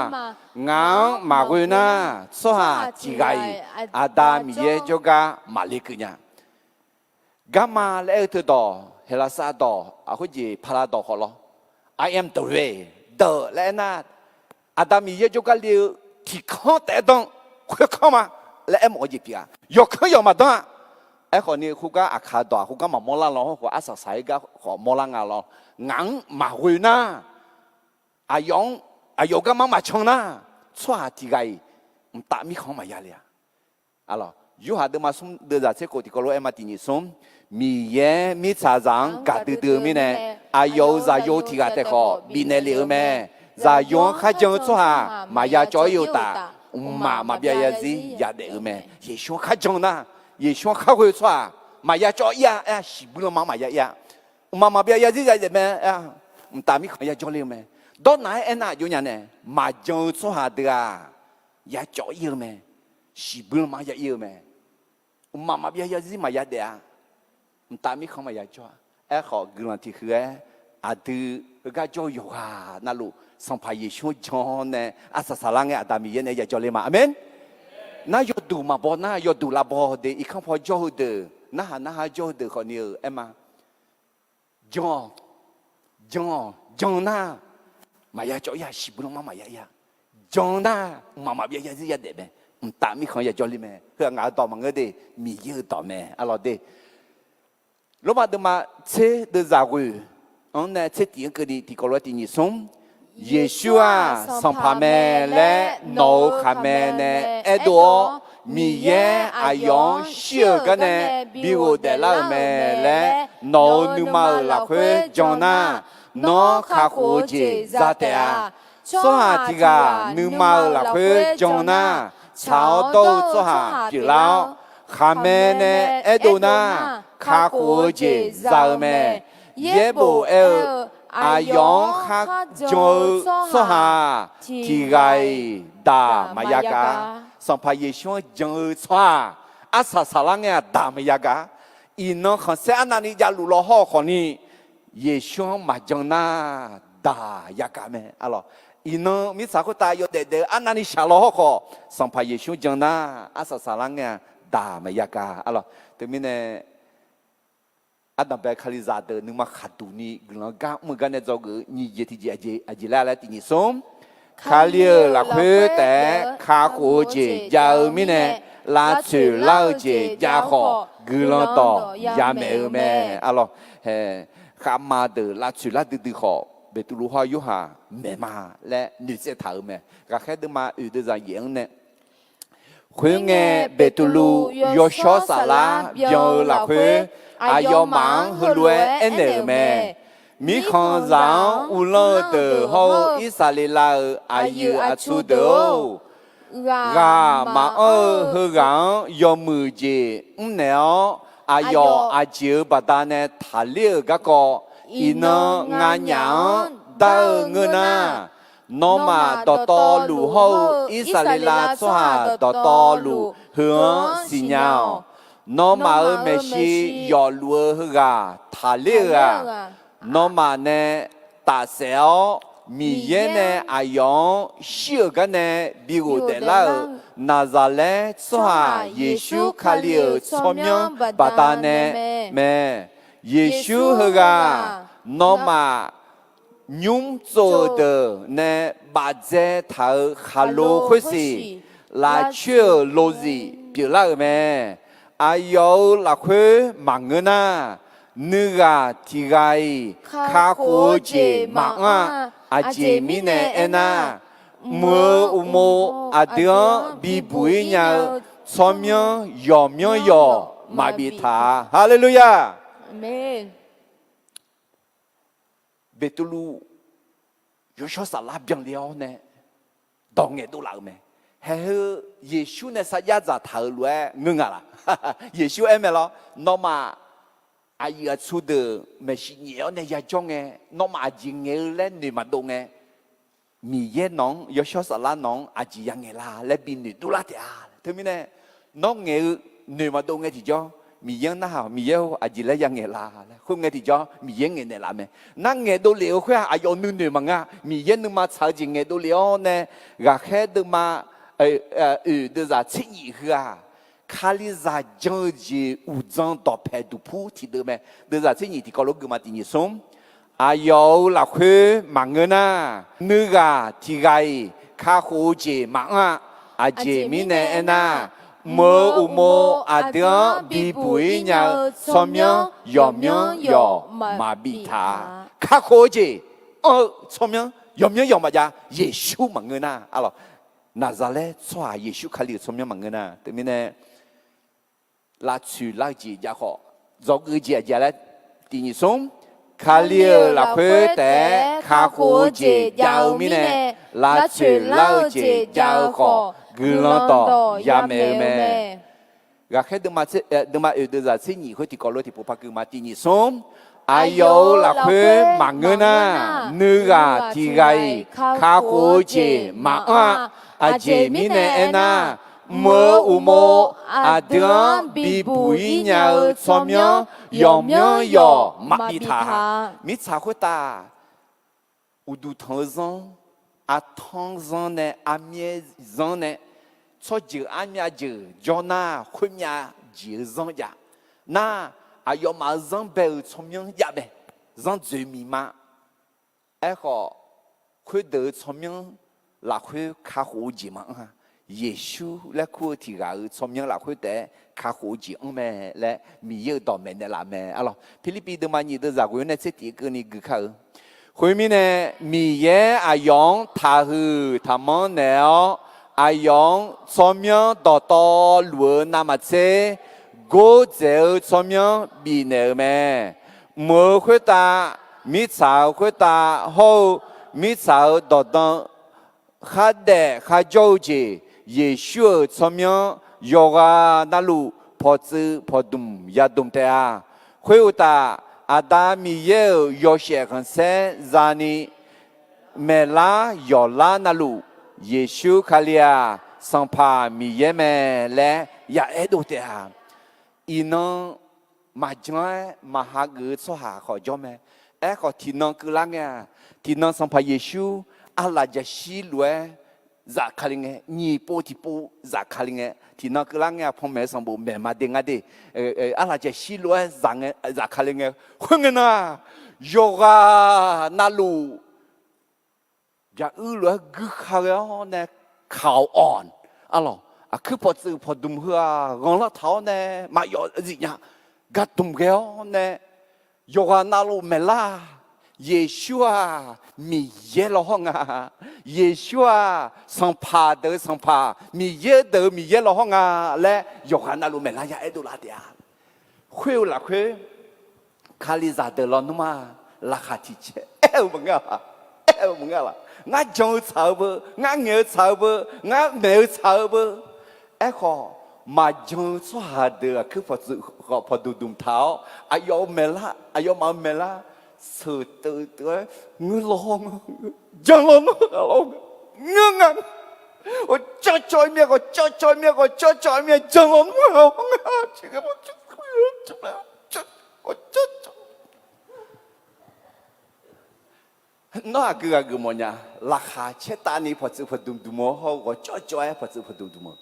Ngaq-anr maqghoe nar, tsawrhaq tiq ghaq-iq Aqda Miqyaer jawrgar maqle keuv nya. Garma laer aer-eu teudawq, Heqlaqsar dawq, khoerjeq pala dawq khawf lawr, I am the way, the laer aernar, Aqda Miqyaer jawrgar le-eu tiq kanr taef-aer danr, khoerkanr ma laer aermawf-eu jeq pyeuf-a. Yawqkanr yawq maqdanr-a. Aerkhawf ni khoergar aqkaq dawq-aq, khoergar maqmawr lar law hawrkhawf, arsaq saq-aer gar khawf mawr lar nga lawr. Ngaq-anr maqghoe nar, aqyawf-anr, aqyawf-euq garma-anr maqcan nar, tsawrhaq tiq ghaq-iq mqtav mirkhanq-anr maqya le-a. Arlawq, Yorhaq deuvma smr deuvzaq tser khof tiq kawv lof-aer ma tiq nyiq smr, Miqyaer mirtsaqzaq-anr gaqdui dui-eu mirnae, aqyawf-euq Zaqyo tiq ghaq taef khawf bifnaeq lef-eu mae. Zaqyo-anr kharjan-eu tsawrhaq maqya cawv ir-eu uqtaf, mqmaq maqbyav zarzir yadaef-eu mae. Yeqsur-anr kharjan nar, Yeqsur-anr kharghoe-eu tsawrhaq maqya cawv ir-a. Aer-a, shiqbuir lanma-anr maqya ir-a. Mqmaq maqbyav zarzir yadaef mae. Aer-a, mqtav mirkhanq ya jawr ler-eu mae. Dawrnaq-aer aernar, aqjox nya nae maqjan-eu tsawrhaq deuq-aq, ya cawv ir-eu mae. Shiqbuir lanma-anr ya ir-eu mae. Mqmaq maqbyav zarzir maqya daef-a. Mqtav mirkhanq maqya jawr-a. Aerkhawf guiqlanq tiq huiq-aer, aqdui heugar jawr-eu yawqghaq navluf Sanqpaq Yeqsur-anr jan nae arsaq saqlar ngae, Aqda Miqyaer nae ya jawr ler ma. Aqmeq. Nar yawduq maqbaw nar, yawduq lavbaw de, irkanr paw jawr-eu deuq, narhaq narhaq jawr-eu deuq khawf ni-euq aer ma. Jan-awq, jan-awq, jan nar, maqya cawv ir-a, shiqbuir lanma-anr maqya ir-a. Jan nar, mqmaq maqbyav zarzir yadaef mae. Mqtav mirkhanq ya jawr ler mae. Heu-aq ngaq-euq dawq maqngeur de, Miqyaer-euq dawq mae. Arlawq de, Lormav deuvma tser deuvzaq ghoeq-anr nae tser tiq-anr keuvni tiq kawv lof-aer tiq nyiq smr, Yeqsur-aq Sanqpaq mae laer nawq-euq khaqmae nae aerdov-awr, Miqyaer aqyawf-anr shir-euq gar nae bi ghofdaef lar-euq mae laer nawq-euq nuima-euq lafkhoer jan nar, nawr kakhof-eu jeq za taef-a. Tsawrhaq tiq ghaq nuima-euq lafkhoer jan nar, tsaq-awr dawr-eu tsawrhaq pyeuflar-awr, Khaqmae nae aerdov nar, kakhof-eu jeq za-eu mae. Yaerbof aer-eu, aqyawf-anr kharjan-eu tsawrhaq tiq ghaq-iq daq maqya gar. Sanqpaq Yeqsur-anr jan-eu tsawrhaq arsaq saqlar ngae-aq daq maqya gar. Iqnan khanqsaer arnavni javluf law hawr-eu khawfni, Yeqsur-anr maqjan nar daq ya gar mae. Arlawq, iqnan mirtsaq khoertav yawdaef daef-eu arnavni shaq law hawr khawf, Sanqpaq Yeqsur jan nar arsaq saqlar ngae-aq daq maqya gar. Arlawq, teumirnae ardanqbae Kalizaq deuq nuima khaqduq ni guiqlanq gar mr-eu gar nae dzawgeuf-eu nyiq jeq tiqjeq aqjeq laer laer tiq nyiq smr. Kali-euq lafkhoer taef-aer kakhof-eu jeq jav-eu mirnae, lavtsoeq lar-eu jeq jav khawf guiqlanq dawq yamaeq-eu mae. Arlawq, khavma deuq lavtsoeq lar duidui khawf, Beqtuvluv hawr Yorhaq maeq ma laer noeqtsaev taq-euq mae. Ghaqkhaer deuvma oeq deuvzaq yaef-anr nae Khoerngae, Beqtuvluv yawshawr saflar byan-eu lafkhoer, aqyawfmaf-anr heulof-aer aernaeq-euq mae. Mirkhanqzaq-anr uvlanr-eu deuq hawr-eu Irsaqleqlav-euq aqyuif aqtsu deuq-or, ghaq maqanr-eu heughaq-anr yawmuiq jeq mrnaeq-awr, aqyawf aqjeq-euq baqdanae taqler-euq garkawv, iqnan nganyaf-anr dar-eu ngeur nar, nawmaf dawqtawvluf hawr-eu Irsaqleqlav tsawrhaq dawqtawvluf heu-anr siqnya-awq. Nawmaf-euq maeqshi yawfluf-eu heughaq taqler-eu-aq, nawmaf nae tafsaef-awr, Miqyaer nae aqyawf-anr shir-euq garnae bi ghofdaef lar-euq Naqzaqlaer tsawrhaq Yeqsur Kali-euq tsawrmyanr baqdanae mae. Yeqsur heughaq nawmaf nymr tsov-eu deuq nae bafdzae taq-euq khaqlo khoersiq, lafcoer-euq lozif pyeuflar-euq mae. Aqyawf-euq lafkhoer maqngeur nar, nuighaq tiq ghaq-iq kakhof-eu jeq maqanr-a. Aqjeq mirnae aernar, mq-euq uqmov aqdui-anr bibuq-ir nya-eu tsawrmyanr yawqmyanr yawq maqbif taq-a. Haleluya! Beqtuvluv yawshawr saflar byanle-awr nae dawq ngaeqdov laf-euq mae. Haeq heu Yeqsur nae sarjax dzaqtaq-euq lof-aer ngeur nga laq? Yeqsur aer mae lawr, nawmaf aqyuif aqtsu deuq maeqshi nyaef-awr nae yajawr ngae, nawmaf aqjeq ngaeq-eu laer noeq maqdov ngae, Miqyaer nawq-anr, yawshawr saflar nawq-anr aqjeq yangaeq la laer bi noeqdov lar taef-a. Teumirnae, nawr ngaeq-eu noeq maqdov ngae tiqjawr, Miqyaer-anr narhaq, Miqyaer-or, aqjeq laer yangaeq la laer khoerngae tiqjawr Miqyaer ngaeqnaeq laf mae. Nar ngaeqdov lef-eu khoer-aq, aqyawf nuinoeq maqngeur-a. Miqyaer nuima tsaq-eu jeq ngaeqdov lef-awr nae, ghaqkhaer deuvma oeq deuvzaq tser nyif heu-aq, Kalizaq jan-eu jeq uqdzan dawqpaeq duqpur tiqdeuv mae. Deuvzaq tser nyif tiqkawv lof-aer guima tiq nyiq smr. Aqyawf-euq lafkhoer maqngeur nar, nuighaq tiq ghaq-iq kakhof-eu jeq maqanr-a. Aqjeq mirnae aernar, mq-euq uqmov aqdui-anr bibuq-ir nya-eu tsawrmyanr yawqmyanr yawq maqbif taq-a. Kakhof-eu jeq anr-eu tsawrmyanr yawqmyanr yawq maqjav. Yeqsur maqngeur nar, arlawq, Naqzaqlaer tsawrhaq Yeqsur Kali-euq tsawrmyanr maqngeur nar. Teumirnae, lavtsoeq lar-eu jeq jav khawf, dzawgeuf jeq aqjeq laer tiq nyiq smr. Kali-euq lafkhoer taef-aer kakhof-eu jeq jav-eu mirnae, lavtsoeq lar-eu jeq jav-eu khawf, guiqlanq dawq yamaeq-eu mae. Ghaqkhaer deuvma oeq deuvzaq tser nyif khoer tiqkawv lof-aer tiqpov par guima tiq nyiq smr. Aqyawf-euq lafkhoer maqngeur nar, nuighaq tiq ghaq-iq kakhof-eu jeq maqanr-a. Aqjeq mirnae aernar, mq-euq uqmov aqdui-anr bibuq-ir nya-eu tsawrmyanr yawqmyanr yawq maqbif taq-a. Mirtsaq khoertav uqduq tanq-eu zanr, artanr zanr nae armyaer zanr nae, tsawrjeuq armyav jeuq jawr nar, khoermyav jeq-eu zanr jav nar, aqyawfmaf-euq zanr bae-euq tsawrmyanr jav mae. Zanr dzoeqmiq ma. Aerkhawf, khoerdeuq-eu tsawrmyanr lafkhoer kakhof-eu jeq maqanr-a. Yeqsur laer kur-eu tiq ghaq-euq tsawrmyanr lafkhoer taef-aer kakhof-eu jeq anr mae laer Miqyaer-euq dawq maeqnaeq laf mae. Arlawq, Pirlirpiv deuvma nyiq deuvzaq ghoe-awr nae tser tiq keuvni gui kar-eu. Khoermirnae, Miqyaer aqyawf-anr taqhuiq taqmanr naeq-awr, aqyawf-anr tsawrmyanr dawqtawvluf-eu navmaqtser gordzaeq-eu tsawrmyanr bifnaeq-euq mae. Mq-euq khoertav, mirtsaq-euq khoertav hawr-eu mirtsaq-euq dawqdan khardaef kharjawr-eu jeq, Yeqsur-euq tsawrmyanr yawqghaq navluf pawqtsuif pawqdmq yadmq taef-a. Khoeruqtaf, Aqda Miqyaer-euq yawshaef khanqsaer za'ni maeqlar yawqlar navluf, Yeqsur Kali-aq, Sanqpaq Miqyaer mae laer yaaer dov taef-a. Iqnan maqjan-aer maqhageuf-eu tsawrhaq khawf jawr mae. Aerkhawf, tiqnan keuvlar ngae-aq, tiqnan Sanqpaq Yeqsur arlaf jaqshir lof-aer zafkale ngae, nyiq pov tiqpov zafkale ngae, tiqnan keuvlar ngae-aq, panmaeq-eu sanqbof maeq ma de ngar de, arlaf jaqshir lof-aer zafkale ngae, khoerngae nan-aq, yawqghaq navluf byaq uir lof-aer guirkha ghae-awr nae, kaq-awq awq. Arlawq, aqkuir pawqtsuif pawqdmq heu-aq, ghanqlanr taq-awr nae maqyawf zifnya, gardmq ghae-awr nae, yawqghaq navluf maeqlar-aq, Yeqsur-aq, Miqyaer law hawr nga. Yeqsur-aq, sanqpaq deuq-eu Sanqpaq, Miqyaer deuq-eu Miqyaer law hawr nga laer yawqghaq navluf maeqlar yaaer dovlar taef-a. Khoer-eu lafkhoer, Kalizaq deuq lawnmr-aq, laqkhaq tiq caer aer-eu maqngeur-a. Aer-eu maqngeur-a laq. Ngar jan-eu tsaq-eu beu, ngar ngaeq-eu tsaq-eu beu, ngar maeq-eu tsaq-eu beu. Aerkhawf, maqjan-eu tsawrhaq deuq aqkuir pawqtsuif khawf pawqdmq dmq taq-awr, aqyawf-euq maeqlar, aqyawfmaf-euq maeqlar sheuqteuv teuv-aer, ngeur law hawr nga, jan lawnmr ghaq law nga, ngeur nga. Awqcawv cawv-eu mir-a khawf, cawv cawv-eu mir-a khawf, cawv cawv-eu mir-a, jan lawnmr ghaq law nga. Nawr aqgeu ghaq geuf mawfnya, laqkhaq caertavni pawqtsuif pawqdmq dmq-eu hawr-eu ghawqcawv cawv-aer pawqtsuif pawqdmq dmq-eu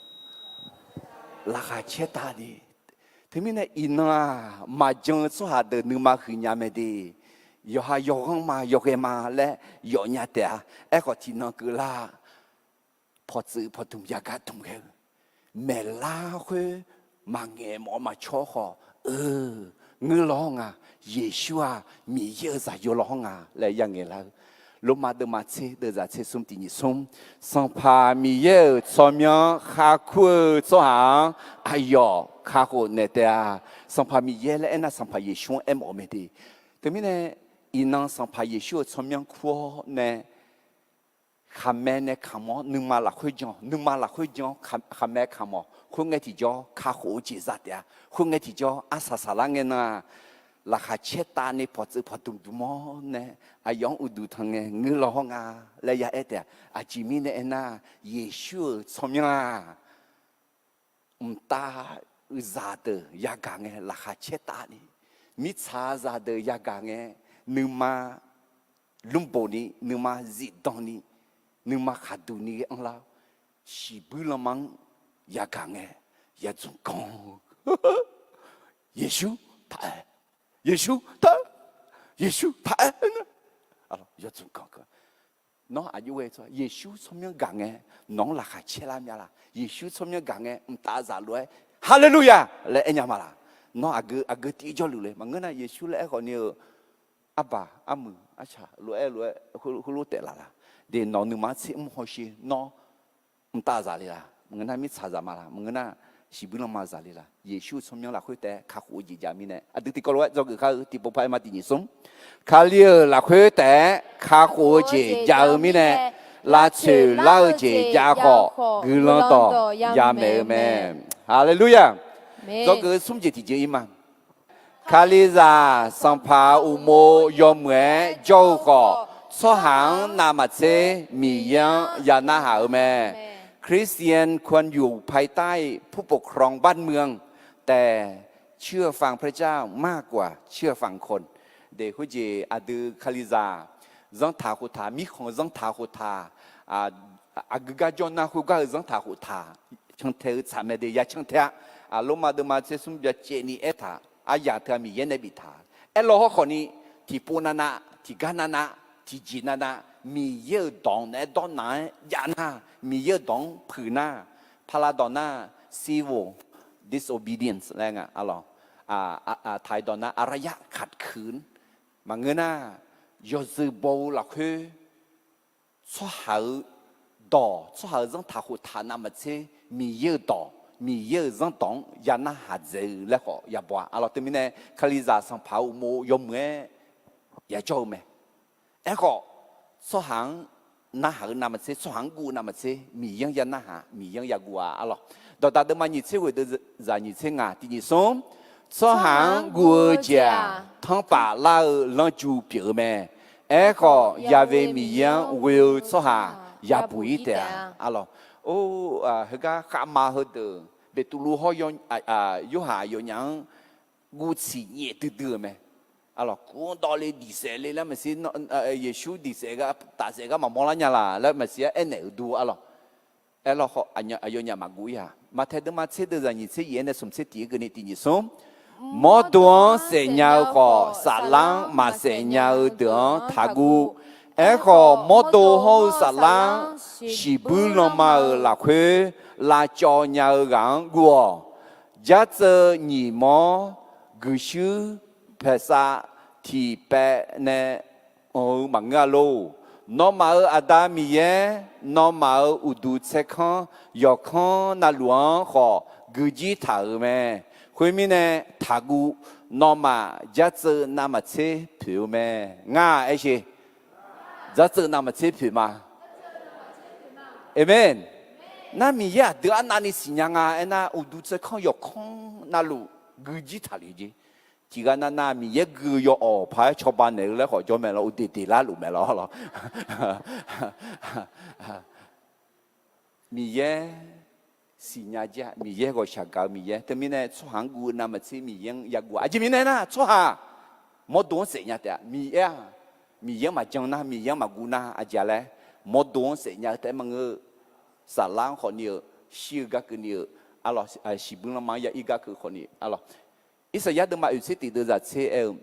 laqkhaq caertavni. Teumirnae iqnan-aq, maqjan-eu tsawrhaq deuq nuima huiqnya mae de. Yawqha yawghanr ma yawghae ma laer yawfnya taef-a. Aerkhawf tiqnan keuvlar pawqtsuif pawqdmq yagaq dmq ghae-eu, maeqlar khoer maqngaeq mawf-eu maqcawr khawf, eu, ngeur law hawr nga. Yeqsur-aq, Miqyaer-euq zaqyo law hawr nga laer yangaeq lar-eu. Lormav deuvma tser deuvzaq tser smr tiq nyiq smr, Sanqpaq Miqyaer-euq tsawrmyanr kharkur-eu tsawrhaq-anr aqyawf kakhof naeq taef-a. Sanqpaq Miqyaer laer aernar, Sanqpaq Yeqsur-anr aermawf-eu mae de. Teumirnae, iqnan Sanqpaq Yeqsur-euq tsawrmyanr kur-awr nae, khaqmae nae kamq-awr nuima lafkhoer jan, nuima lafkhoer jan-awr khaqmae kamq-awq. Khoerngae tiqjawr kakhof-eu jeq za taef-a. Khoerngae tiqjawr arsaq saqlar ngae nan-aq, laqkhaq caertavni pawqtsuif pawqdmq dmq-awr nae, aqyawf-anr uqduq tanq ngae ngeur law hawr nga laer yaaer taef-a. Aqjeq mirnae aernar, Yeqsur-euq tsawrmyanr-aq, mqtav uiqzaq deuq yagaq ngae laqkhaq caertavni, mirtsaqzaq deuq yagaq ngae, nuima lmrboq ni, nuima zifdan ni, nuima khaqduq ni ghae anrlar-awr, shiqbuir lanma-anr yagaq ngae, yadzmq ganq-eu, Yeqsur taq-aer, Yeqsur taq-aer, Yeqsur taq-aer, yadzmq ganq-eu. Nawr aqjox ghae tsawrhaq Yeqsur tsawrmyanr gaq ngae, nawq-anr laqkhaq caer lar myav laq? Yeqsur tsawrmyanr gaq ngae mqtav zaq lof-aer Haleluya laer aer nya ma laq? Nawr aqgeu aqgeu tiv jawrluf le. Maqngeur nar, Yeqsur laer aerkhawf ni-eu arbaq armuiq arcaq lof-aer lof-aer heulof taef laf laq? De nawq nuima-anr tser mr hawsher, nawr mqtav zaq le laq? Maqngeur nar, mirtsaqzaq ma laq? Maqngeur nar, shiqbuir lanma zaq le laq? Yeqsur-eu tsawrmyanr lafkhoer taef-aer kakhof-eu jeq jav mirnae, aqdui tiqkawv lof-aer dzawgeuf kar-eu tiqpov paq-aer ma tiq nyiq smr, Kali-euq lafkhoer taef-aer kakhof-eu jeq jav-eu mirnae, lavtsoeq lar-eu jeq jav khawf guiqlanq dawq yamaeq-eu mae. Haleluya. Dzawgeuf-eu smr jeq tiqjeq ir ma. Kalizaq sanqpaq uqmov yawmuiq-aer jawr-eu khawf, tsawrhaq-anr navmaqtser Miqyaer-anr ya narhaq-eu mae. คริสเตียนควรอยู่ภายใต้ผู้ปกครองบ้านเมือง แต่เชื่อฟังพระเจ้ามากกว่าเชื่อฟังคน De khoerjeq aqdui Kalizaq zanrtaq khoftaq, mirkhanq zanrtaq khoftaq, aqgeu gar jawr nar khoergar-eu zanrtaq khoftaq cantae-eu tsaq mae de, ya cantae-a. Lormav deuvma tser smr byacaevni aertaq, aryaq teu-aq Miqyaer nae biftaq. Aerlaw hawrkhawf ni, tiqpov navnav, tiqgar navnav, tiqjeq navnav, Miqyaer-euq dawq-anr naeq-aer dawrnaq-aer jav nar, Miqyaer-euq dawq-anr puiq nar, paqlav dawq nar, civil disobedience laer nga. Taq-iq dawq nar อารยะขัดขืน maqngeur nar, yawzeu baw-eu lafkhoer tsawrhaq-eu dawq, tsawrhaq-euq zanrtaq khoftaq navmaqtser Miqyaer-euq dawq, Miqyaer-euq zanrdawq-anr ya narhaq dzaeq-eu laer khawf yabaw-a. Arlawr teumirnae Kalizaq sanqpaq-eu uqmov yawmuiq-aer yajawr-eu mae. Aerkhawf, tsawrhaq-anr narhaq-eu navmaqtser, tsawrhaq-anr guv-eu navmaqtser, Miqyaer-anr ya narhaq, Miqyaer-anr ya guv-a arlawq. Dawqdaq deuvma nyiq tser ghoeq deuvzaq nyiq tser ngaq tiq nyiq smr. Tsawrhaq-anr guv-eu jeq-aq, tanrpaf lar-eu lanrju pyeuf-eu mae. Aerkhawf, Ya've Miqyaer-anr ghoe-eu tsawrhaq yabuq-ir taef-a arlawq. Or, heugar khavma heudeuq Beqtuvluv hawr Yorhaq aqyawfnyaf-anr guvtsiq nyaef duidui-euq mae. Arlawq, kur-anr dawv le diqsaef le laer maqsiq, Yeqsur diqsaef gar tafsaef gar maqmawr lar nya laq laer maqsiq-a aernaeq-euq dur arlawq. Aerlawr, aqyawfnyaf maqguv-ir-aq, Maqtaeq deuvma tser deuvzaq nyiq tser yaef-aer nae smq tser tiq-aer keuvni tiq nyiq smr. Mawrdo-anr saefnya-eu khawf, saflar-anr maqsaef nya-eu deuq-anr taqguv. Aerkhawf, mawrdo hawr-eu saflar-anr shiqbuir lanma-euq lafkhoer lavcawv nya-eu ghaq-anr guv-awq. Jartseuv nyiq mawr guiqshuir paeqsav tiq paev nae anq-eu maqngeur-a lor. Nawmaf-euq Aqda Miqyaer, nawmaf-euq uqduq tsaerkanr yawqkanr navluf-anr khawf guijir taq-euq mae. Khoermirnae, taqguv. Nawmaf jartseuv navmaqtser poeq-eu mae. Ngar-aq aershe, jartseuv navmaqtser poeq ma. Aqmeq. Nar Miqyaer aqdui arnavni siqnya nga aernar, uqduq tsaerkanr yawqkanr navluf guijir taqlef jeq. Tiqghaq navnav Miqyaer gui-eu yawawq paq-aer cawba naeq-eu laer khawf jawr mae lawr, uqdeq deqlar luf mae lawr lawr. Miqyaer siqnya jir-aq, Miqyaer ghawqshaq gaq-eu Miqyaer. Teumirnae tsawrhaq-anr guv-eu navmaqtser Miqyaer-anr yaguv-a. Aqjeq mirnae aernar, tsawrhaq mawrdo-anr saefnya taef-a. Miqyaer-aq, Miqyaer-anr maqjan nar, Miqyaer-anr maqguv nar aqjeq-a laer, mawrdo-anr saefnya-eu taef-aer maqngeur-eu, saflar-anr khawfni-euq, shir-eu gar keuvni-euq, arlawq, shiqbuir lanma-anr ya ir gar keuv khawfni arlawq. Irsaqyar deuvma oeq tser tiq deuvzaq tser aer-eu,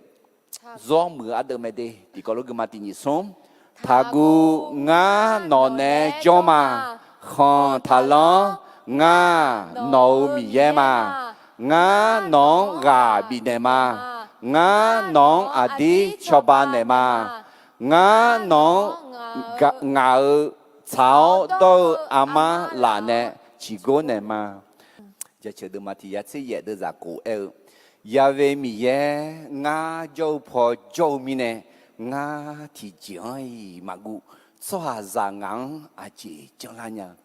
zawr muiq-eu ardeuv mae de tiqkawv lof gui ma tiq nyiq smr. Taqguv. Ngar nawq naeq-aer jawr ma. Khanq taqlanr. Ngar nawq-euq Miqyaer ma. Ngar nawq-anr ghaq bifnaeq ma. Ngar nawq-anr aqdir cawba naeq ma. Ngar nawq-anr ngaq-euq tsaq-awr dawr-eu armar laf nae ciqgor naeq ma. Jaceuq deuvma tiq yar tser yaef deuvzaq kof aer-eu, Ya've Miqyaer, ngar jawr-eu paw jawr-eu mirnae, ngar tiqjeq-anr-iq maqguv. Tsawrhaqzaq ngaq-anr aqjeq janrlar nya-eu.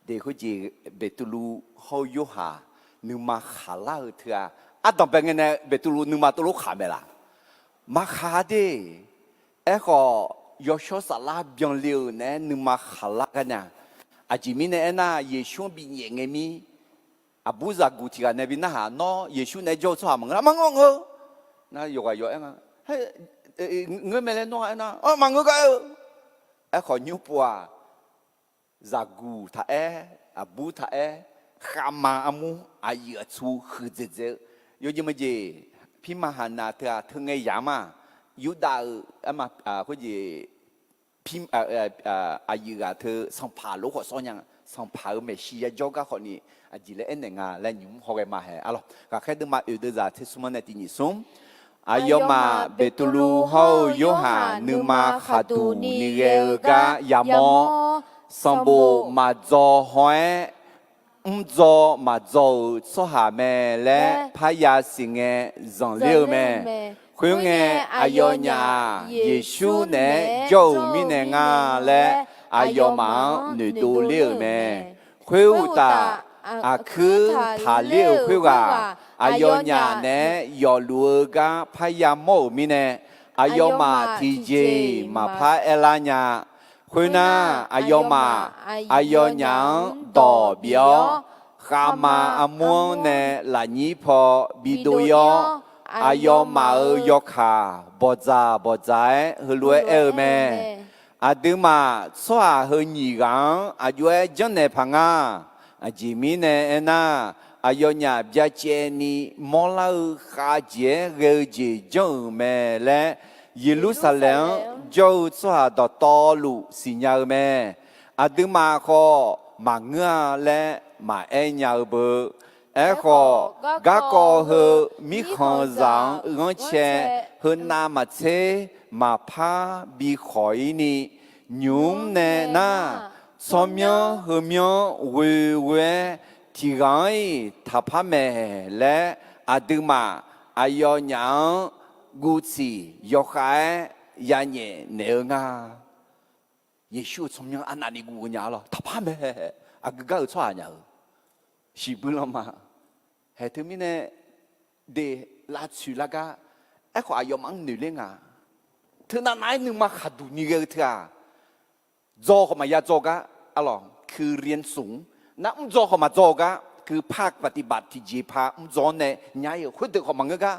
Deq khoerjeq Beqtuvluv hawr-eu Yorhaq nuima khaqlar-eu teu-aq, ardanqbae ngae nae Beqtuvluv nuima tuvlof khaq mae laq? Maqkhaq de. Aerkhawf, yawshawr saflar byanle-euq naeq-aer nuima khaqlar gar nya. Aqjeq mirnae aernar, Yeqsur-anr binyaef ngae mir, aqbur zaqguq tiq ghaq nae bi narhaq, Nawr Yeqsur naeq-aer jawr-eu tsawrhaq maqngeur nar, maqngeur ngeur. Nar yawqghaq yawq aer nga, Ngeur mae laer nawr-a aernar, Maqngeur gar aer-eu. Aerkhawf, nymr pov-aq, zaqguq taq aer, aqbur taq aer, khavma armur aqyuif aqtsu huiqdzaeq dzae-eu, yawjeq maqjeq, pirma haqnaq teu-aq teu ngae yaq ma. Yurdav-euq arma khoerjeq, aqyuif ghaq teu sanqpaq lof khawf sawr nya. Sanqpaq-euq maeqshi yajawr gar khawfni, aqjeq laer aernaeq nga laer nymq-mr hawghae ma hae arlawq. Ghaqkhaer deuvma oeq deuvzaq tser smr-anr nae tiq nyiq smr. Aqyawfmaf Beqtuvluv hawr-eu Yorhaq nuima khaqduq ni ghae-eu gar yamawr, sanqbof maqdzaw haw-aer, mrdzaw maqdzaw-euq tsawrhaq mae laer parya siqngae zanqler-eu mae. Khoerngae, aqyawfnyaf-aq, Yeqsur naeq-aer jawr-euq mirnae nga laer aqyawfmaf-anr noeqdov ler-euq mae. Khoeruqtaf, aqkuir taqler-euq khoerghaq aqyawfnyaf naeq-aer yawfluf-eu gar parya mawr-euq mirnae, aqyawfmaf tiqjeq-iq maqpar aerlar nya. Khoernar, aqyawfmaf aqyawfnyaf-anr dawq bif-awr, khavma armur-anr nae lafnyir paw bidov-ir-awr, aqyawfmaf-euq yawkaq bawqdzaq bawqdzaq-aer heulof-aer aer-eu mae. Aqduimaf tsawrhaq heu nyiq ghaq-anr aq jov-aer janrnaeq paq nga. Aqjeq mirnae aernar, aqyawfnyaf byacaevni mawrlar-eu khavjeq-aer ghae-eu jeq janr-euq mae laer, Yeqlursaqlaeq-anr jawr-eu tsawrhaq dawqtawvluf siqnya-eu mae. Aqduimaf khawf maqngeur-a laer maqaer nya-eu beu. Aerkhawf, garkawv heu mirkhanqzaq-anr ghanrcae heunav maqtser maqpar bikhawq-ir ni, nymq-mr nae nar, tsawrmyanr heumyanr ghoeghoe-aer tiq ghaq-anr-iq taqpar maeq laer, aqduimaf aqyawfnyaf-anr guvtsiq yawkhav-aer yanyaef naeq-eu nga. Yeqsur-euq tsawrmyanr arnavni guv-eu nya-a lawr. Taqpar mae. Aqgeu gar-euq tsawrhaq nya-euq shiqbuir lanma. Haeq teumirnae de lavtsoeq lar gar, aerkhawf aqyawfmaf-anr noeq ler nga. Teunav nav-aer nuima khaqduq ni ghae-eu teu-aq, dzaw khawf maqya dzaw gar, arlawq, คือเรียนสูง nar mrdzaw khawf maqdzaw-eu gar, คือภาคปฏิบัติ tiqjeqpaq mrdzaw-awr nae nya ir-euq khoerdeuq khawf maqngeur gar,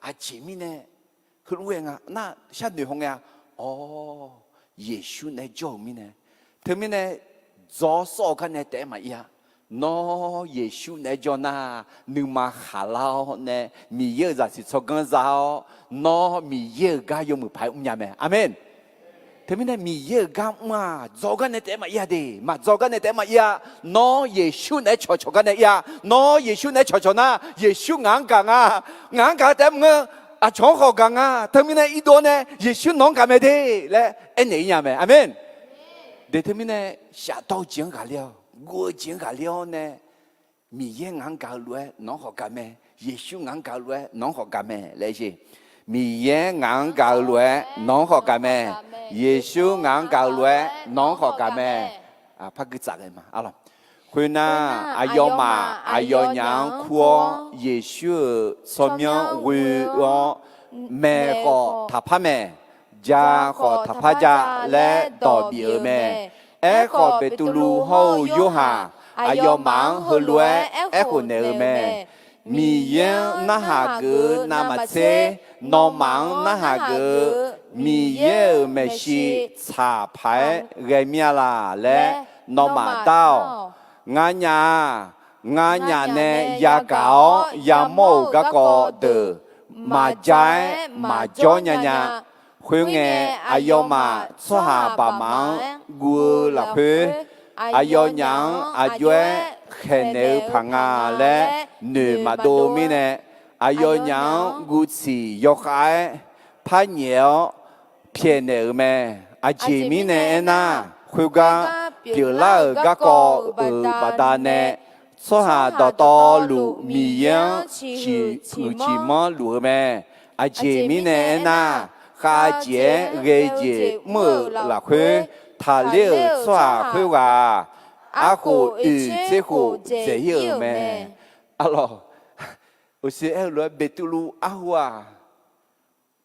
aqjeq mirnae heulof-aer nga nar sharnoeq haw ngae-a. Awr, Yeqsur naeq-aer jawr-euq mirnae, teumirnae dzaw-awr sawr-eu gar nae taef-aer maqir-a. Nawr Yeqsur naeq-aer jawr nar, nuima khaqlar-awr nae Miqyaer-euq zaqsiq tsawrganr za-awr, nawr Miqyaer-euq gar yawmuiq paq-aer mrnya mae. Aqmeq. Teumirnae Miqyaer-euq gar mr-aq, dzaw gar nae taef-aer maqir-a de, maqdzaw gar nae taef-aer maqir-a. Nawr Yeqsur naeq-aer cawqcawq gar nae ir-a. Nawr Yeqsur naeq-aer cawqcawq nar, Yeqsur ngaq-anr gaq nga. Ngaq-anr gaq-eu taef-aer maqngeur, aqcawq-anr khawf gaq nga. Teumirnae irdov-awr nae Yeqsur nawq-anr gaq mae de laer aernaeq ir nya mae. Aqmeq. De teumirnae shafdawr-eu jeq-anr ghaqler-awr, guv-eu jeq-anr ghaqler-awr nae, Miqyaer ngaq-anr gaq-eu lof-aer nawq-anr khawf gaq mae. Yeqsur ngaq-anr gaq-eu lof-aer nawq-anr khawf gaq mae laer jeq. Miqyaer ngaq-anr gaq-eu lof-aer nawq-anr khawf gaq mae. Yeqsur ngaq-anr gaq-eu lof-aer nawq-anr khawf gaq mae. Par gui tsaf ghae ma. Khoernar, aqyawfmaf aqyawfnyaf-anr kur-awr, Yeqsur-euq tsawrmyanr ghoe-awr, maeq khawf taqpar maeq, ja khawf taqpar ja laer dawq bif-euq mae. Aerkhawf, Beqtuvluv hawr-eu Yorhaq aqyawfmaf-anr heulof-aer aerkhof naeq-euq mae. Miqyaer-anr narhaq geuf-eu navmaqtser, nawmaf-anr narhaq geuf-eu Miqyaer-euq maeqshi tsaq paq-aer ghae mir-a laq laer nawmaf dar-awq. Nganyaf-aq, nganyaf nae yagaq-awr yamawr-euq garkawv deuq maqja-aer maqjawr nya nya. Khoerngae, aqyawfmaf tsawrhaq baqmaf-anr guv-eu lafkhoer, aqyawfnyaf-anr aqjox-aer khaeqnaeq-eu paq nga laer noeq maqdov mirnae, aqyawfnyaf-anr guvtsiq yawkhav-aer par nyaef-awr pyaeqnaeq-euq mae. Aqjeq mirnae aernar, khoergar pyeuflar-euq garkawv-euq baqdanae, tsawrhaq dawqtawvluf Miqyaer-anr ciqhuiq ciqmanr luf-eu mae. Aqjeq mirnae aernar, khavjeq-aer ghae jeq mr-euq lafkhoer, taqler-euq tsawrhaq khoerghaq-aq, arkhof oeq tser khof dzaeq ir-euq mae. Arlawq, uqshoe aer-eu lof-aer Beqtuvluv arhu-aq,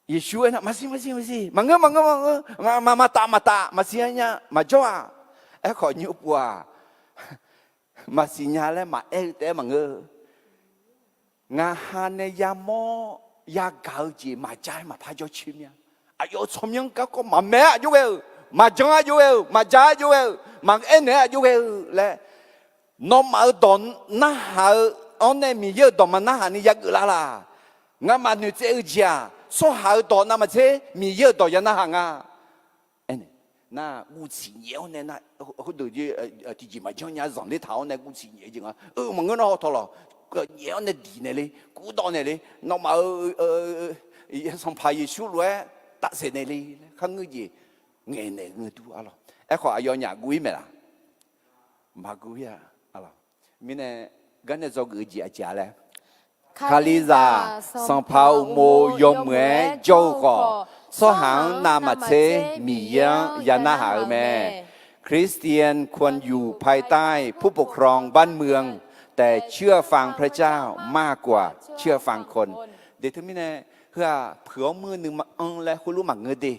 Yeqsur aernar, maqsiq maqsiq maqsiq, maqngeur maqngeur maqngeur, maqtaf maqtaf, maqsiq nya, maqjawr-aq. Aerkhawf nymr pov-aq, maqsiq nya laer maqaer-eu taef-aer maqngeur. Ngaqha nae yamawr yagaq-eu jeq maqja-aer maqpar jawr coer mir-a. Aqyawf-euq tsawrmyanr garkawv maqmaeq-aer aqjox ghae-euq, maqjan-aer aqjox ghae-euq, maqja-aer aqjox ghae-euq, maqaer naeq-aer aqjox ghae-eu laer, nawmaf-euq dawq narhaq-eu, awr nae Miqyaer-euq dawq maqnarhaq ni yageuf lar laq. Ngamaf noeqtsaev-eu jeq-aq, tsawrhaq-euq dawq navmaqtser Miqyaer-euq dawq ya narhaq nga. Aernaeq nar, guvtsiq nyaef-awr nae nar, khoerdeuq tiqjeq maqjanr nya zanqler taq-awr nae guvtsiq nyaef-eu jeq nga. Eu, maqngeur nar haw tawq lawq, nyaef-awr nae diq naeq le, kurdawv naeq le, nawmaf-euq Sanqpaq Yeqsur lof-aer tafsaef naeq le laer kharngeur jeq ngaeqnaeq ngeur dur arlawq. Aerkhawf aqyawfnyaf guv ir maeq laq? Maqguv ir-a. Mirnae garnae dzawgeuf-eu jeq aqjeq-a laer, Kalizaq, Sanqpaq uqmov yawmuiq-aer jawr-eu khawf, tsawrhaq-anr navmaqtser Miqyaer-anr ya narhaq-eu mae. คริสเตียนควรอยู่ภายใต้ผู้ปกครองบ้านเมือง แต่เชื่อฟังพระเจ้ามากกว่าเชื่อฟังคน De teumirnae, heu-aq, puiq-awr muir-eu nuima anr laer khoerlof maqngeur de.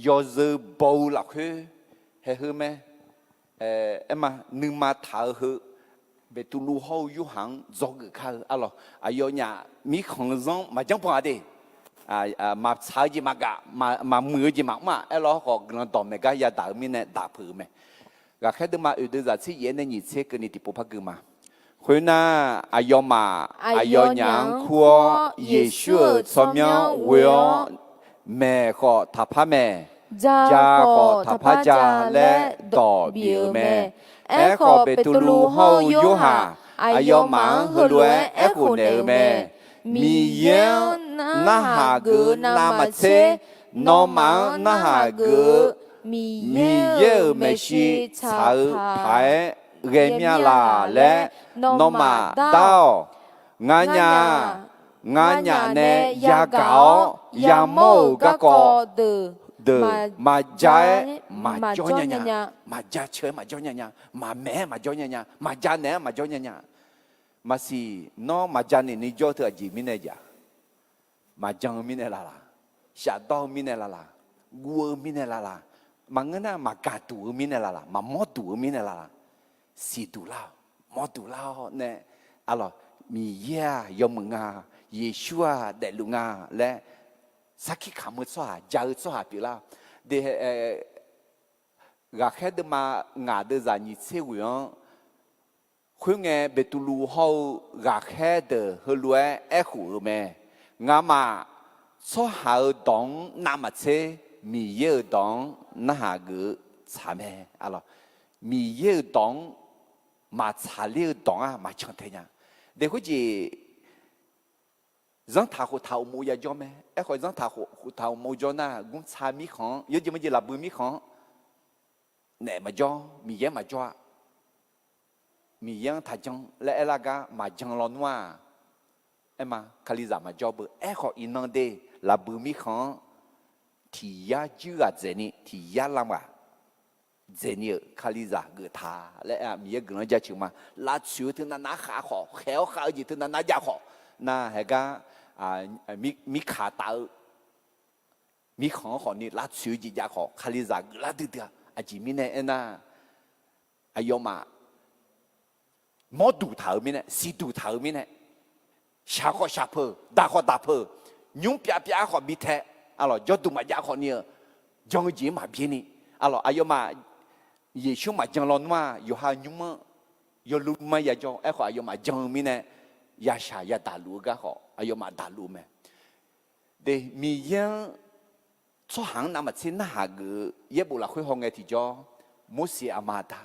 Yawzeu baw-eu lafkhoer haeq heu mae. Aerma, nuima taq-eu heu, Beqtuvluv hawr-eu Yorhaq-anr dzawgeuf kar-eu arlawq. Aqyawfnyaf mirkhanq-eu zanr maqjanr pan-a de. Maqtsaq-eu jeq maqgaf, maqmuiq-eu jeq maqmr-aq, aerlawr khawf guiqlanq dawqmaeq gar yadaq-eu mirnae daq peuq-eu mae. Ghaqkhaer deuvma oeq deuv zaq tser yaef-aer nae nyiq tser keuvni tiqpov par gui ma. Khoernar, aqyawfmaf aqyawfnyaf-anr kur-awr, Yeqsur-euq tsawrmyanr ghoe-awr, maeq khawf taqpar maeq, ja khawf taqpar ja laer dawq bif-euq mae. Aerkhawf, Beqtuvluv hawr-eu Yorhaq aqyawfmaf-anr heulof-aer aerkhof naeq-euq mae. Miqyaer-anr narhaq geuf-eu navmaqtser, nawmaf-anr narhaq geuf-eu Miqyaer-euq maeqshi tsaq-eu paq-aer ghae mir-a laq laer nawmaf dar-awq. Nganyaf, nganyaf nae yagaq-awr yamawr-euq garkawv deuq deuq maqja-aer maqjawr nya nya, maqja ceuq-aer maqjawr nya nya, maqmaeq-aer maqjawr nya nya, maqja naeq-aer maqjawr nya nya. Maqsiq, nawr maqja naeq ni jawr-eu teu aqjeq mirnae jav? Maqjan-eu mirnae lala, shafdawr-eu mirnae lala, guv-eu mirnae lala, maqngeur nar maqgaqduq-eu mirnae lala, maqmawr duq-eu mirnae lala, siqduq lar-awq, mawrduq lar-awr nae, arlawq, Miqyaer-aq yawmuiq nga, Yeqsur-aq daefluf nga laer sarkir kamq-eu tsawrhaq, ja-eu tsawrhaq pyeuflar-awq. De, ghaqkhaer deuvma ngaq deuvzaq nyiq tser ghoeq-anr, khoerngae Beqtuvluv hawr-eu ghaqkhaer deuq heulof-aer aerkhof-euq mae. Ngamaf tsawrhaq-euq dawq-anr navmaqtser, Miqyaer-euq dawq-anr narhaq geuf-eu tsaq mae. Arlawq, Miqyaer-euq dawq-anr maqtsaq ler-eu dawq-anr maqcan tae nya. De khoerjeq zanrtaq khoftaq uqmov yajawr mae. Aerkhawf, zanrtaq khoftaq uqmov jawr nar, gunrtsa mirkhanq-anr, yawjeq maqjeq lafbui mirkhanq-anr naef maqjawr, Miqyaer maqjawr-a. Miqyaer-anr taqjan laer aerlar gar maqjan lawnmr-aq, aerma, Kalizaq maqjawr beu. Aerkhawf, iqnan de lafbui mirkhanq-anr tiq yar juir ghaq dzaeqni, tiq yar lam ghaq dzaeqni-euq Kalizaq geufta laer aer-a. Miqyaer guiqlanq jaceuq ma. Lavtsoeq-eu teu navnav khav khawf, khaeq-awr khav-eu jeq teu navnav jav khawf, nar haeqgar mirkaq taf-eu mirkhanq-anr khawfni lavtsoeq-eu jeq jav khawf, Kalizaq geuflar duidui-a. Aqjeq mirnae aernar, aqyawfmaf mawrduq taq-euq mirnae, siqduq taq-euq mirnae, shaq khawf shaq peuq, daq khawf daq peuq, nymr pyav pyav khawf bi tae, arlawq, jawrduq maqjav khawfni-eu jan-eu jeq-anr maqbyaer ni, arlawq, aqyawfmaf Yeqsur maqjan lawnmr-aq, yawqha nymr-anr yawluf ma yajawr. Aerkhawf, aqyawfmaf jan-eu mirnae yashaq yadaq luf-eu gar khawf, aqyawfmaf daq luf-eu mae. De, Miqyaer-anr tsawrhaq-anr navmaqtser narhaq geuf-eu yaerbof lafkhoer hawngae tiqjawr, Morseq aqma aqda,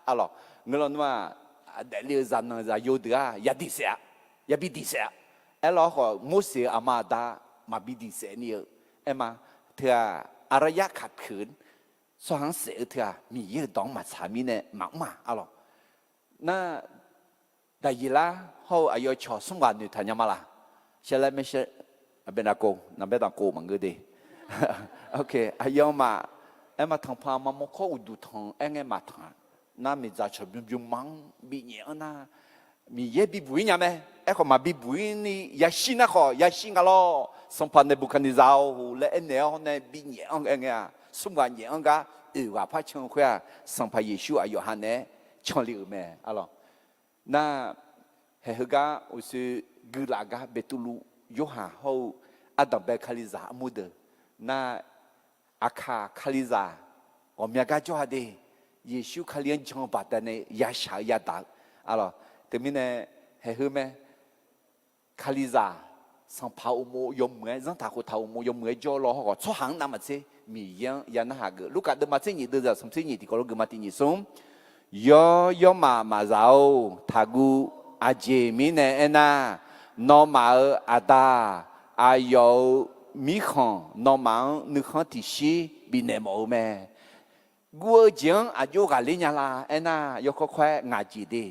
arlawq, ngeur lawnmr-aq, daefle-eu zaqnanq zaqyo deuq-aq yadiq saef-a, yabi diq saef-a. Aerlawr khawf, Morseq-euq aqma aqda maqbi diq saef ni-eu, aerma, teu-aq, aqraryar kaqpyeuq tsawrhaq-anr saef-eu teu-aq, Miqyaer-euq dawq-anr maqtsaq mirnae maqmr-aq, arlawq. Nar, Daqyeqlar hawr-eu aqyawf cawq smr ghaq noeqtaq nya ma laq? Shadrach, Meshach, Abednego, naqbaer danqkov maqngeur de. Aqyawfmaf, aerma tanqpanq maqmawr kawr uqduq tanq aerngae maqtanq-a. Nar miqdzaq cawq bymr bymr ma-anr binyaef-anr nar, Miqyaer bibuq-ir nya mae. Aerkhawf maqbi buq-ir ni yashir nar khawf, yashir nga lawr, sanqpaq Neqbuqkaqneqzaq-or laer aernaeq-awr nae binyaef-anr aerngae-aq, smr ghaq nyaef-anr gar oeq ghaq par can-eu khoer-aq, Sanqpaq Yeqsur aqyawf ha naeq-aer canle-euq mae, arlawq. Nar, haeq heugar uqshoe guilaf gar Beqtuvluv, Yorhaq hawr-eu ardanqbae Kalizaq armur deuq, nar, aqkaq Kalizaq ghawqmya gar jawr-a de. Yeqsur Kali-anr jan-eu baqdanae yashaq-eu yadaq-eu, arlawq. Teumirnae, haeq heu mae, Kalizaq, sanqpaq uqmov yawmuiq-aer, zanrtaq khoftaq uqmov yawmuiq-aer jawr-eu law hawr khawf, tsawrhaq-anr navmaqtser Miqyaer-anr ya narhaq geuf. Lurkaf deuvma tser nyiq deuvzaq smq tser nyiq tiqkawv lof geufma tiq nyiq smr, Yawr yawrmaf maqzaq-or, taqguv. Aqjeq mirnae aernar, nawmaf-euq aqda, aqyawf-euq mirkhanq nawmaf-anr nuikhanr tiqshir bifnaeq mawf-eu mae. Guv-eu jeq-anr aqjox ghaqler nya la aernar, yawkawr kawr-aer ngaq jeq de.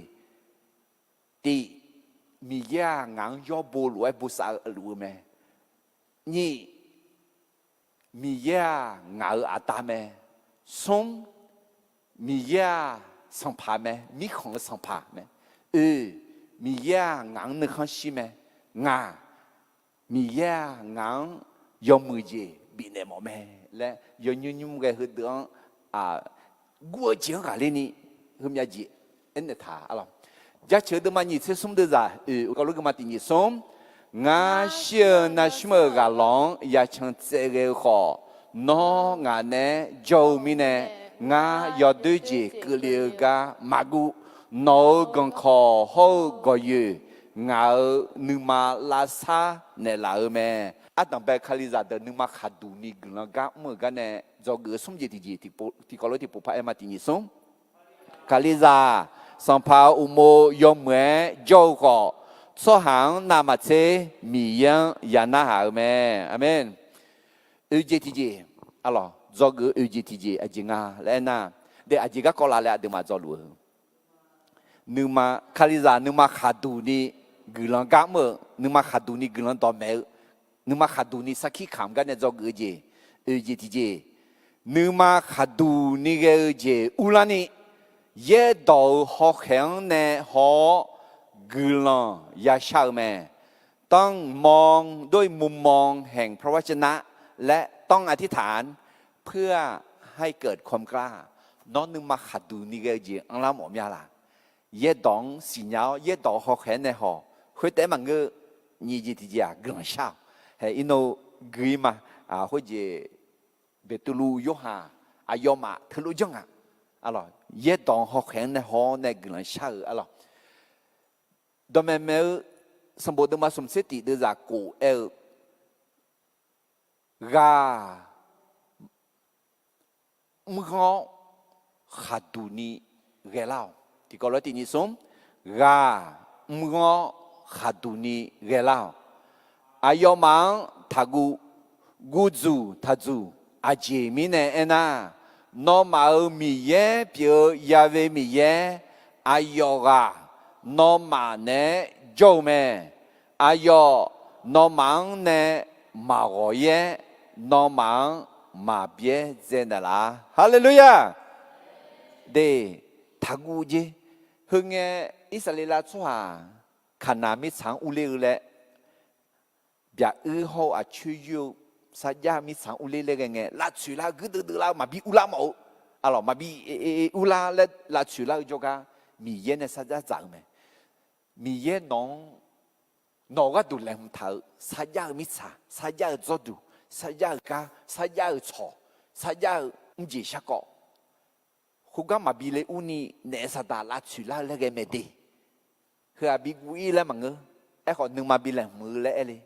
Tiq, Miqyaer-aq ngaq-anr yawr bo lof-aer bosav-eu luf-eu mae. Nyiq, Miqyaer-aq ngaq-euq aqda mae. Smr, Miqyaer-aq sanqpaq mae, mirkhanq-eu sanqpaq mae. Oe, Miqyaer-aq ngaq-anr nuikhanr shir mae. Ngaq, Miqyaer-aq ngaq-anr yawmuiq jeq bifnaeq mawf mae laer yawnymr nymr ghae heudeuq-anr guv-eu jeq-anr ghaqler ni heumyav jeq aernaeq taq-a lawq. Jaceuq deuvma nyiq tser smr deuvzaq oeq uqkawv lof geufma tiq nyiq smr, ngar shir-eu navsmr-euq ghaqlawq-anr yacan tsaev ghae-eu khawf, nawr ngaq naeq-aer jawr-eu mirnae, ngar yawdoer jeq keuvle-eu gar maqguv. Nawq-euq ganqkawq hawr-eu gawqyoeq ngaq-euq nuima lavsar naeqlaf-eu mae. Ardanqbae Kalizaq deuq nuima khaqduq ni guiqlanq gar mr-euq gar nae dzawgeuf-eu smr jeq tiqjeq tiqkawv lof tiqpov par aer ma tiq nyiq smr. Kalizaq, sanqpaq uqmov yawmuiq-aer jawr-eu khawf, tsawrhaq-anr navmaqtser Miqyaer-anr ya narhaq-eu mae. Aqmeq. Oeq jeq tiqjeq, arlawq, dzawgeuf-eu oeq jeq tiqjeq aqjeq nga laer aernar, de aqjeq garkawv laf laer aqduimaf dzawluf-eu Nuima, Kalizaq nuima khaqduq ni guiqlanq gar mr-eu, nuima khaqduq ni guiqlanq dawqmaeq-eu, nuima khaqduq ni sarkir kamq gar nae dzawgeuf-eu jeq. oeq jeq tiqjeq, nuima khaqduq ni ghae-eu jeq urlarni, yaerdawq-euq hawkhaeq-anr nae haw-awr guiqlanq yashar-eu mae. ต้องมองด้วยมุมมองแห่งพระวจนะ และต้องอธิษฐานเพื่อให้เกิดความกล้า Nawr nuima khaqduq ni ghae-eu jeq anrlar mawf mya laq? Yaerdawq-anr siqnya-awr yaerdawq-euq hawkhaeq-anr nae haw, khoertaef-aer maqngeur, nyiq jeq tiqjeq-aq guiqlanq shar-awq. Hae, irnov gui-ir ma. Khoerjeq Beqtuvluv, Yorhaq, aqyawfmaf teulof janr nga. Yaerdawq hawkhaeq-anr nae haw-awr nae guiqlanq shar-euq arlawq. Dawqmaeq maeq-eu sanqbof deuvma smq tser tiq deuvzaq kof aer-eu, ghaq mrghanr-awr khaqduq ni ghaelar-awq. Tiqkawv lof-aer tiq nyiq smr, ghaq mrghanr-awr khaqduq ni ghaelar-awq. Aqyawfmaf-anr taqguv, guvdzuq taqdzuq. Aqjeq mirnae aernar, nawmaf-euq Miqyaer pyeuf-eu Ya've Miqyaer, aqyawf ghaq nawmaf naeq-aer jawr-eu mae. Aqyawf nawmaf-anr nae maqghawq-ir-aer, nawmaf-anr maqbyaer dzae naeqlaf-a. Haleluya! De, taqguv jer. Heu ngae, Irsaqleqlav tsawrhaq Kaqnaq mirtsaq-anr urler-eu laer, byaq uir hawr-eu aqcoer yoer-eu sarjax-eu mirtsaq-anr urler laer ghae ngae, lavtsoeq lar-eu guirdeuv deuv lar-eu maqbi urlar mawf-eu, arlawq, maqbi urlar laer lavtsoeq lar-eu jawrgar, Miqyaer nae sarjax dzaq-eu mae. Miqyaer nawq-anr, nawq-euq gharduq laeqhmq taq-euq sarjax-eu mirtsaq, sarjax-eu dzawrduq, sarjax-eu gar, sarjax-eu tsawq, sarjax-eu mrjeq sharkawv, khoergar maqbi le urni naef saqdaq lavtsoeq lar-eu laer ghae mae de. Heu-aq bi guv-ir laer maqngeur. Aerkhawf nuima bi laeqhmq-eu laer aer le.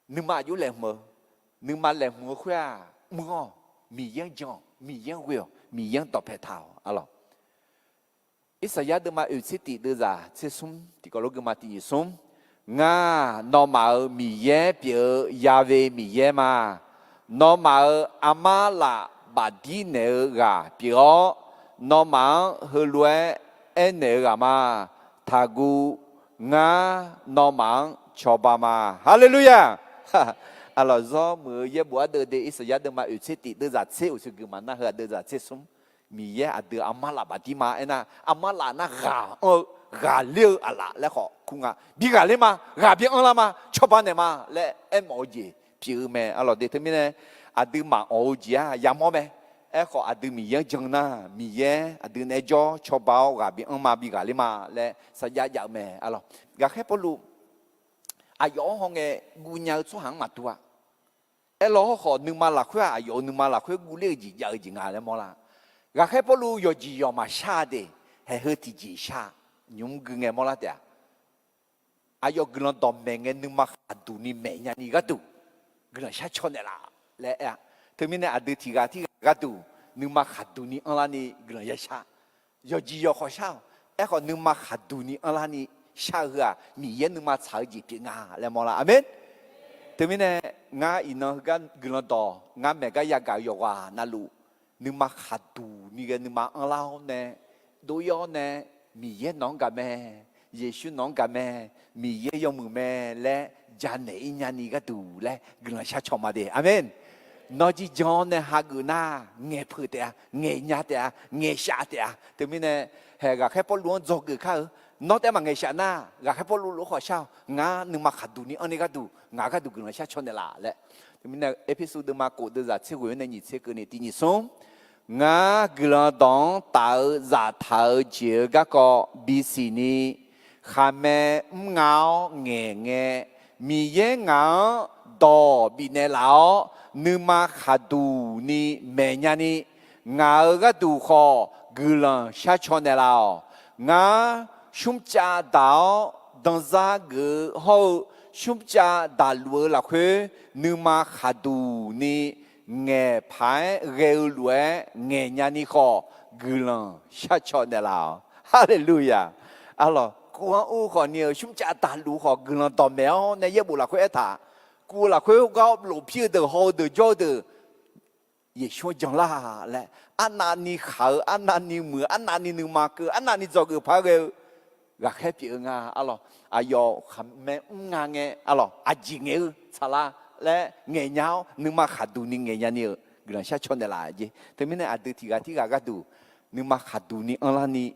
Nuima aqjox laeqhmq-eu, nuima laeqhmq-eu khoer-aq, mr-awq, Miqyaer-anr jan-awq, Miqyaer-anr ghoe-awq, Miqyaer-anr dawqpae taq-awq arlawq. Irsaqyar deuvma oeq tser tiq deuvzaq tser smr tiqkawv lof geuma tiq nyiq smr, Ngar nawmaf-euq Miqyaer pyeuf-eu Ya've Miqyaer ma. Nawmaf-euq armar laf bafdir naeq-eu ghaq pyeuf-awr, nawmaf-anr heulof-aer aernaeq-eu ghaq ma. Taqguv, ngar nawmaf-anr cawba ma. Haleluya! Arlawq, zawr muiq-eu yaerbof ardeuv de, Irsaqyar deuvma oeq tser tiq deuvzaq tser oeq tser geuma nar heu-aq deuvzaq tser smr. Miqyaer aqdui armar laf bafdir ma aernar, armar laf nar ghaq anr-eu, ghaqler-eu aqlaf laer khawf kur nga. Bi ghaqler ma, ghaq bi anrlar ma, cawba naeq ma laer aermawf-eu jeq pyeuf-eu mae. Arlawq de, teumirnae aqdui maqawq-eu jeq-aq yamawr mae. Aerkhawf aqdui Miqyaer-anr jan nar, Miqyaer aqdui naeq-aer jawr cawba-awr ghaq bi anr ma, bi ghaqler ma laer sarjax jav-eu mae. Arlawq, ghaqkhaer Pawrluv aqyawf-anr hawngae guvnya-eu tsawrhaq-anr maqdur-a. Aerlaw hawr khawf, nuima lafkhoer-aq, aqyawf-euq nuima lafkhoer guvler-eu jeq jav-eu jeq nga laer mawrlar. Ghaqkhaer Pawrluv yawqjeq yawqmaq shar-a de, haeq heu tiqjeq shar, nymq mr gui ngae mawrlar taef-a. Aqyawf guiqlanq dawqmaeq ngae nuima khaqduq ni maeq nyani gharduq guiqlanq shar caw naeqlaf laer aer-a. Teumirnae aqdui tiq ghaq tirghaq gharduq nuima khaqduq ni anrlarni guiqlanq yashar. Yawqjeq yawqkhawf shar-awq. Aerkhawf nuima khaqduq ni anrlarni shar-eu heu-aq, Miqyaer nuima tsaq-eu jeq pyeuf nga laer mawrlar. Aqmeq. Teumirnae ngar iqnan heugar guiqlanq dawq ngar maeq gar yagaq-eu yawqghaq navluf, nuima khaqduq ni ghae nuima anrlar-awr nae, dov-ir-awr nae, Miqyaer nawq-anr gaq mae, Yeqsur nawq-anr gaq mae, Miqyaer yawmuiq mae laer janaeq-ir nyani gharduq laer guiqlanq shar caw ma de. Aqmeq. Nawr jirjan-awr nae hageuf nar, ngaeqpeuq taef-a, ngaeqnya taef-a, ngaeqshaf taef-a. Teumirnae haeq ghaqkhaer Pawrluv-anr dzawgeuf kar-eu, nawr taef-aer maqngaeq shaf nar, ghaqkhaer Pawrluv lof-aer khawf shar-awq. Ngar nuima khaqduq ni anr ni gharduq ngaq gharduq guiqlanq shar caw naeqlaf laer. Teumirnae Erpersu deuvma kof deuvzaq tser ghoeq-anr nae nyiq tser keuvni tiq nyiq smr, Ngar guiqlanq dawq-anr taf-eu zaftaq-eu jeq-eu garkawv bisiq ni, khaqmae mr nga-awr ngaeqngae, Miqyaer ngaq-anr dawq bifnaeq laf-awr, nuima khaqduq ni maeqnya ni, ngaq-euq gharduq khawf guiqlanq shar caw naeqlaf-awq. Ngar shmrcav daq-awr danzar geuf-eu hawr-eu, shmrcav daqluf-eu lafkhoer nuima khaqduq ni ngaeq paq-aer ghae-eu lof-aer ngaeqnya ni khawf, guiqlanq shar caw naeqlaf-awq. Haleluya! Arlawq, kuv-anr ur khawf ni-euq shmrcav daqluf khawf guiqlanq dawqmaeq-awr nae yaerbof lafkhoer aertaq, kuv-eu lafkhoer gar lof pir-eu deuq haw-eu deuq jawr-eu deuq Yeqsur-anr janlar laer, arnavni khaq-eu, arnavni muiq-eu, arnavni nuima keuv-eu, arnavni dzawgeuf paq-aer ghae-eu ghaqkhaer pyeuf-eu nga. Arlawq, aqyawf khaqmae mr nga ngae, arlawq, aqjeq ngaeq-eu tsaqlar laer ngaeqnya-awr, nuima khaqduq ni ngaeqnya ni-euq guiqlanq shar caw naeqlaf jeq. Teumirnae aqdui tiq ghaq tirghaq gharduq nuima khaqduq ni anrlar ni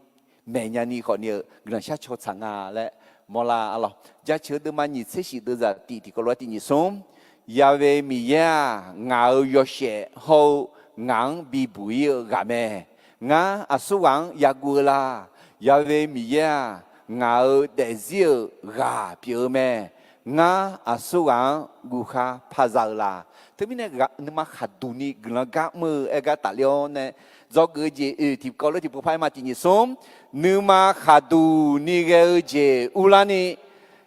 maeqnya ni khawf ni-euq guiqlanq shar caw tsaq nga laer mawrlar arlawq. Jaceuq deuvma nyiq tser shif deuvzaq tiq tiqkawv lof-aer tiq nyiq smr. Ya've Miqyaer-aq, ngaq-euq yawshaef hawr-eu ngaq-anr bibuq-ir-eu ghaq mae. Ngar aqsurghaq-anr yaguv-eu la? Ya've Miqyaer-aq, ngaq-euq daefzir-euq ghaq pyeuf-eu mae. Ngar aqsurghaq-anr guvkhar paq za-eu la? Teumirnae nuima khaqduq ni guiqlanq gar mr-eu aer gar tafler-awr nae, dzawgeuf-eu jeq oe tiqkawv lof tiqpov par-aer ma tiq nyiq smr. Nuima khaqduq ni ghae-eu jeq urlarni,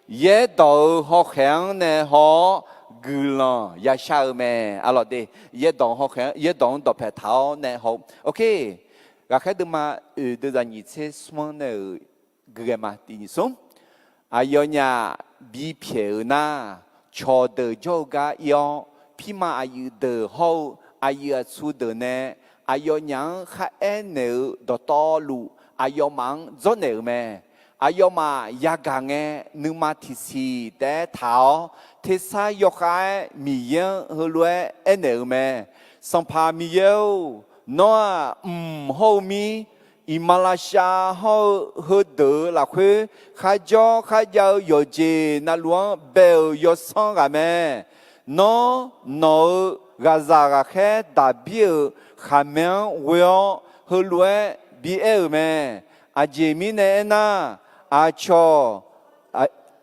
yaerdawq-euq hawkhaeq-anr nae haw-awr guiqlanq yashar-eu mae. Arlawq de, yaerdawq-anr hawkhaeq-anr, yaerdawq-anr dawqpae taq-awr nae haw-eu. Oke, ghaqkhaer deuvma oe deuvzaq nyiq tser smr-anr nae-euq gui ghae ma tiq nyiq smr. Aqyawfnyaf bipyaeq-euq nar, cawqdeuq jawr-eu gar ir-awr, pirma aqyuif deuq hawr-eu aqyuif aqtsu deuq nae aqyawfnyaf-anr kharaer naeq-eu dawqtawvluf aqyawfmaf-anr dzawrnaeq-euq mae. Aqyawfmaf yagaq ngae, nuima tiqsiq taef-aer taq-awr, tersar yawkhav-aer Miqyaer-anr heulof-aer aernaeq-euq mae. Sanqpaq Miqyaer-or, nawr-aq, mq hawr-eu mir, iqmalavshav hawr-eu heudeuq-euq lafkhoer kharjawr kharjav-eu yawqjeq navluf-anr bae-euq yawsanr ghaq mae. Nawr, nawq-euq ghaqzaq ghaqkhaer Daqbir-euq khaqmae-anr ghoe-awr heulof-aer bi aer-euq mae. Aqjeq mirnae aernar, aqcawq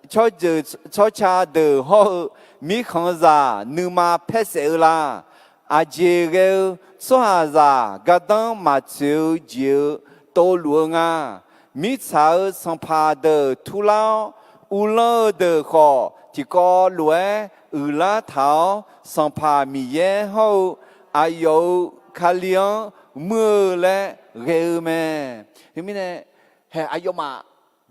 tsawrjeuq tsawrca deuq hawr-eu mirkhanqzaq nuima paersaef-eu la? Aqjeq ghae-eu tsawrhaqzaq gardanr maqtsoeq-eu jeq-eu tovluf-eu nga. Mirtsaq-euq sanqpaq deuq turlar-awr, uvlanr-eu deuq khawf tiqkawv lof-aer uiqlar taq-awr, Sanqpaq Miqyaer hawr-eu aqyawf-euq Kali-anr muir-eu laer ghae-eu mae. Teumirnae, hae aqyawfmaf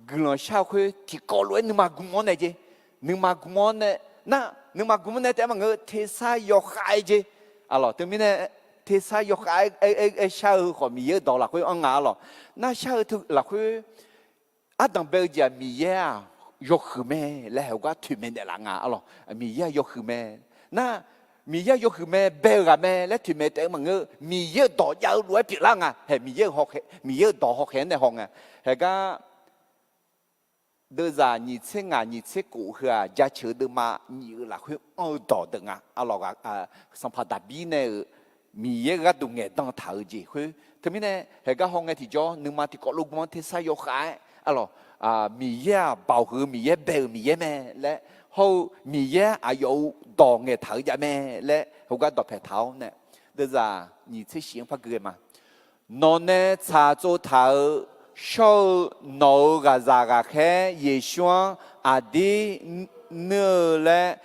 guiqlanq shar-eu khoer tiqkawv lof-aer nuima gm-awr nae jeq. Nuima gm-awr nae, nar, nuima gm-awr nae taef-aer maqngeur-eu tersar yawkhav-aer jeq. Arlawq teumirnae, tersar yawkhav-aer aer shar-eu khawf Miqyaer-euq dawq lafkhoer anr nga arlawq. Nar shar-eu teu lafkhoer ardanq bae-eu jeq-aq Miqyaer-aq yawhuiq mae laer haeq gar toeqmaeq naeqlaf nga arlawq. Miqyaer-aq yawhuiq mae. Nar, Miqyaer-aq yawhuiq mae, bae-eu ghaq mae laer toeqmaeq taef-eu maqngeur-eu, Miqyaer-euq dawq jav-eu lof-aer pyeuflar nga. Hae Miqyaer-euq, Miqyaer-euq dawq hawkhaeq-anr nae haw nga. Haeq gar deuvzaq nyiq tser ngaq nyiq tser kof heu-aq, jaceuq deuvma nyiq-eu lafkhoer anr-eu dawq deuq nga. Arlawq, Sanqpaq Daqbir nae-euq Miqyaer gharduq ngaeqdan taq-eu jeq khoer. Teumirnae haeq gar haw ngae tiqjawr nuima tiqkawv lof gm-anr tersar yawkhav-aer arlawq, Miqyaer-aq baoq huiq-eu Miqyaer, bae-euq Miqyaer mae laer hawr-eu Miqyaer aqyawf-euq dawq ngaeqtaq-eu jav mae laer heugar dawqpae taq-awr nae, deuvzaq nyiq tser shif-anr par gui ghae ma. Nawq nae tsaq tsov taq-euq shawr-eu nawq-euq ghaqzaq ghaqkhaer Yeqsur-anr aqdir nuir-eu laer,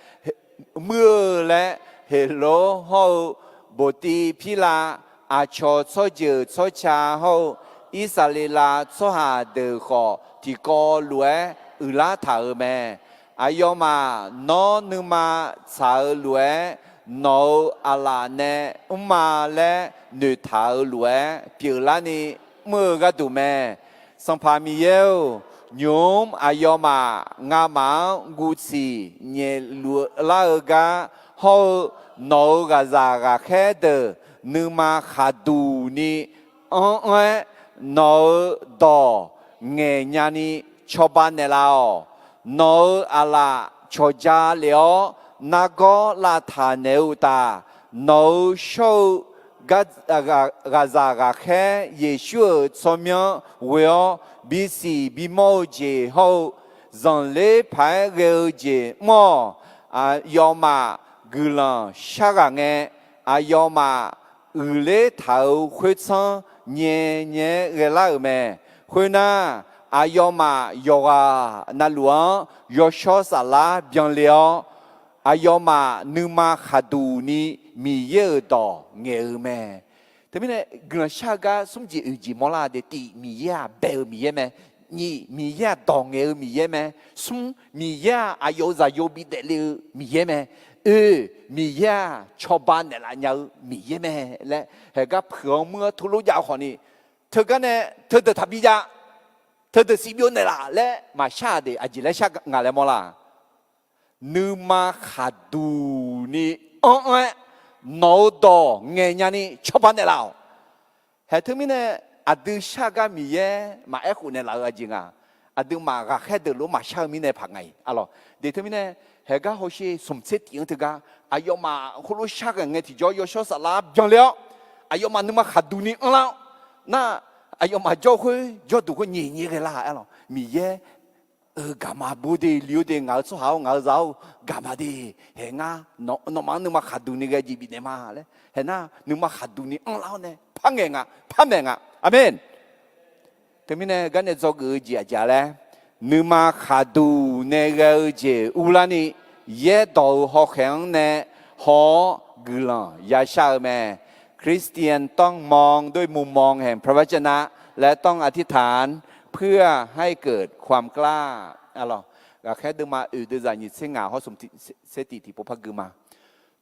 muir-eu laer, Heqlor hawr-eu Boqtiv Pirlav, aqcawq tsawrjeuq tsawrca hawr-eu Irsaqleqlav tsawrhaq deuq khawf tiqkawv lof-aer uiqlar taq-euq mae. Aqyawfmaf nawr nuima tsaq-eu lof-aer, nawq-euq aqlaf nae mrma laer noeqtaq-eu lof-aer pyeuflarni mr-eu gharduq mae. Sanqpaq Miqyaer-or, nymq-mr aqyawfmaf ngamaf-anr guvtsiq nyaef luf lar-eu gar hawr-eu nawq-euq ghaqzaq ghaqkhaer deuq nuima khaqduq ni anr-anr-aer nawq-euq dawq ngaeqnya ni cawba naeqlaf-awq. Nawq-euq aqlaf cawqja lef-awr nargawr lavtaq naeq-eu uqtaf, nawq-euq shawr-eu ghaqzaq ghaqkhaer Yeqsur-euq tsawrmyanr ghoe-awr bisiq bimawr-eu jeq hawr-eu zanqler paq-aer ghae-eu jeq mr-awq. Aqyawfmaf guiqlanq sharghaq ngae, aqyawfmaf uiqler taq-euq khoertsanr nyaenyae-aer ghaelar-euq mae. Khoernar, aqyawfmaf yawqghaq navluf-anr yawshawr saflar byanle-awr, aqyawfmaf nuima khaqduq ni Miqyaer-euq dawq ngaeq-eu mae. Teumirnae guiqlanq shar-eu gar smr jeq oeq jeq mawrlar de. Tif, Miqyaer-aq bae-eu Miqyaer mae. Nyiq, Miqyaer-aq dawq ngaeq-eu Miqyaer mae. Smr, Miqyaer-aq aqyawf-euq zaqyo bidaef le-eu Miqyaer mae. Oe, Miqyaer-aq cawba naeqlaf nya-eu Miqyaer mae laer haeq gar puiq-awr muir-awr tov lof jav-eu khawfni, teugar nae teudeuq taqbi jav, teudeuq siq byov naeqlaf laer maqshar-aq de. Aqjeq laer shar nga laer mawrlar. nuima khaqduq ni anr-anr-aer, nawq-eu dawq ngaeqnya ni cawba naeqlaf-awq. Haeq teumirnae, aqdui shar-eu gar Miqyaer maqaer khof naeqlaf-eu aqjeq nga. Aqduimaf ghaqkhaer deuq lof-aer maqshar-eu mirnae paq nga-iq arlawq. Deq teumirnae, haeq gar hawsher smq tser tif-anr teugar aqyawfmaf khoerlof shar ghaq ngae tiqjawr yawshawr saflar byanle-awr, aqyawfmaf nuima khaqduq ni anrlar-awr, nar, aqyawfmaf jawr-eu khoer jawrduq khoer nyiq nyiq ghae lar-a arlawq. Miqyaer-euq gaqma bur de li-or de, ngaq-euq tsawrhaq-or, ngaq-euq zaq-or, gaqma de. Haeq ngar nawmaf-anr nuima khaqduq ni ghae jeq bifnaeq ma laer, haeq nar nuima khaqduq ni anrlar-awr nae par ngaeq nga, par maeq nga. Aqmeq. Teumirnae garnae dzawgeuf-eu jeq aqjeq laer, nuima khaqduq nae ghae-eu jeq urlarni, yaerdawq-euq hawkhaeq-anr nae haw-awr guiqlanq yashar-eu mae. คริสเตียนต้องมองด้วยมุมมองแห่งพระวจนะ และต้องอธิษฐานเพื่อให้เกิดความกล้า Ghaqkhaer deuvma oeq deuvzaq nyiq tser ngaq hawr smq tser tif tiqpov par gui ma.